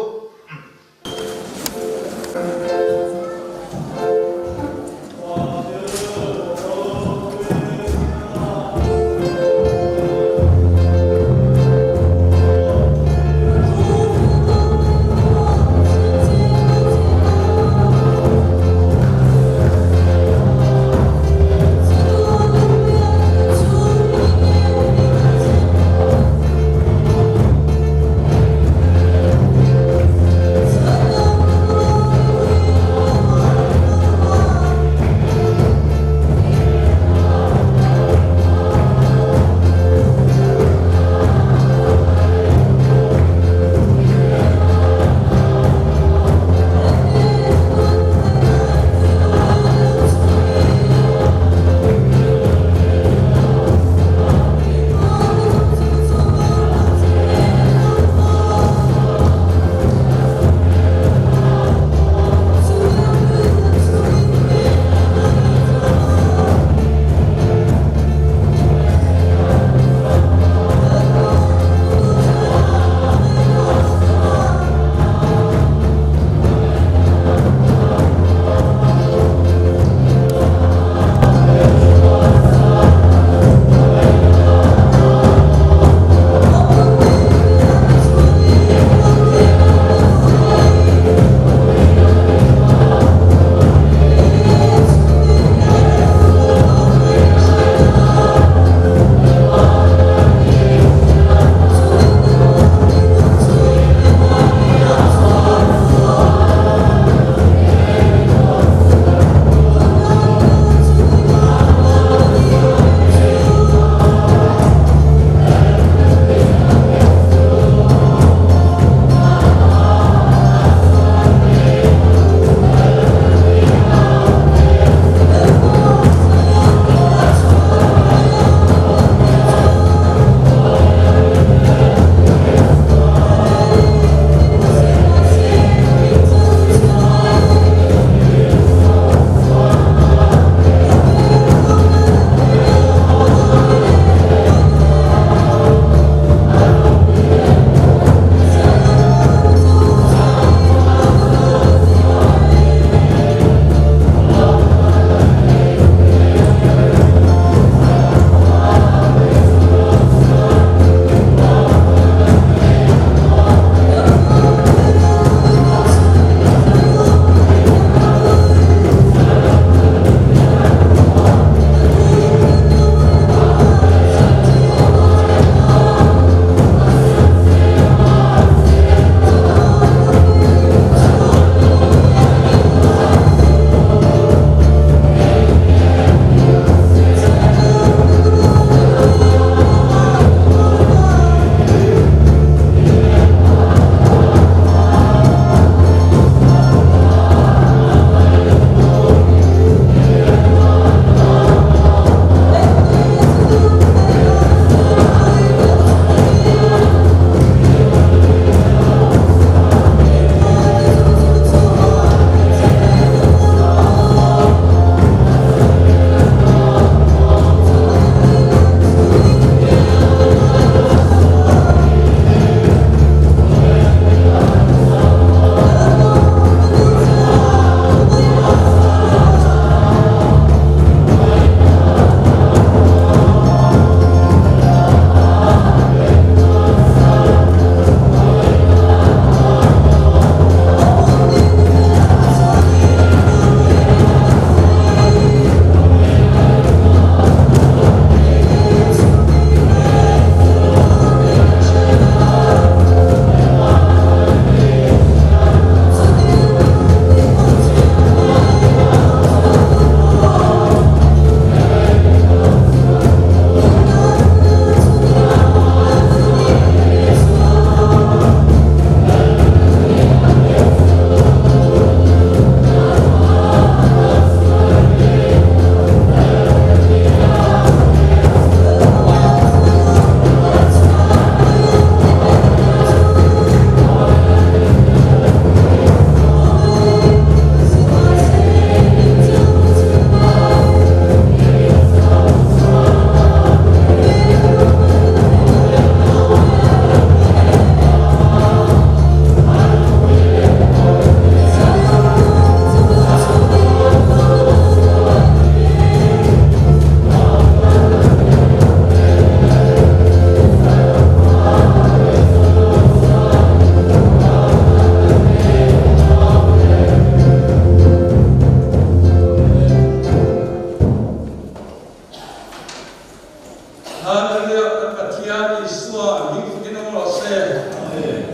Hallelujah kan Pathian Isua hming fakin awm rawh se.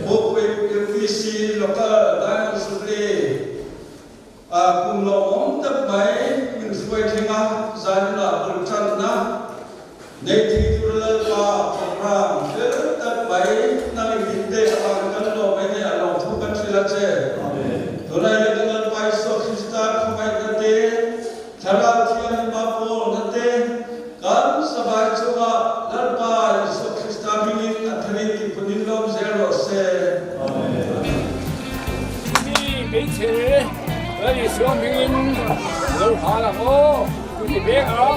Pukpui UPC Local Diamond Jubilee ah kum lawmawm tak mai min hruai thleng a, zaninah bul tanna nei thei tur Lalpa program fel tak mai nang i min pek avangin kan lawm e nia lawmthu kan hrilh a che. Tunah hian kan Lalpa Isua Krista khawngaihna te, Thlarau Thianghlim a pawlna te kan savai chungah Lalpa Isua Krista hmingin a tharin tihpunin lawm zel rawh se. Amen. Mi hmeichhe Lal Isua hmingin lo hal ang aw, ku ti vek a.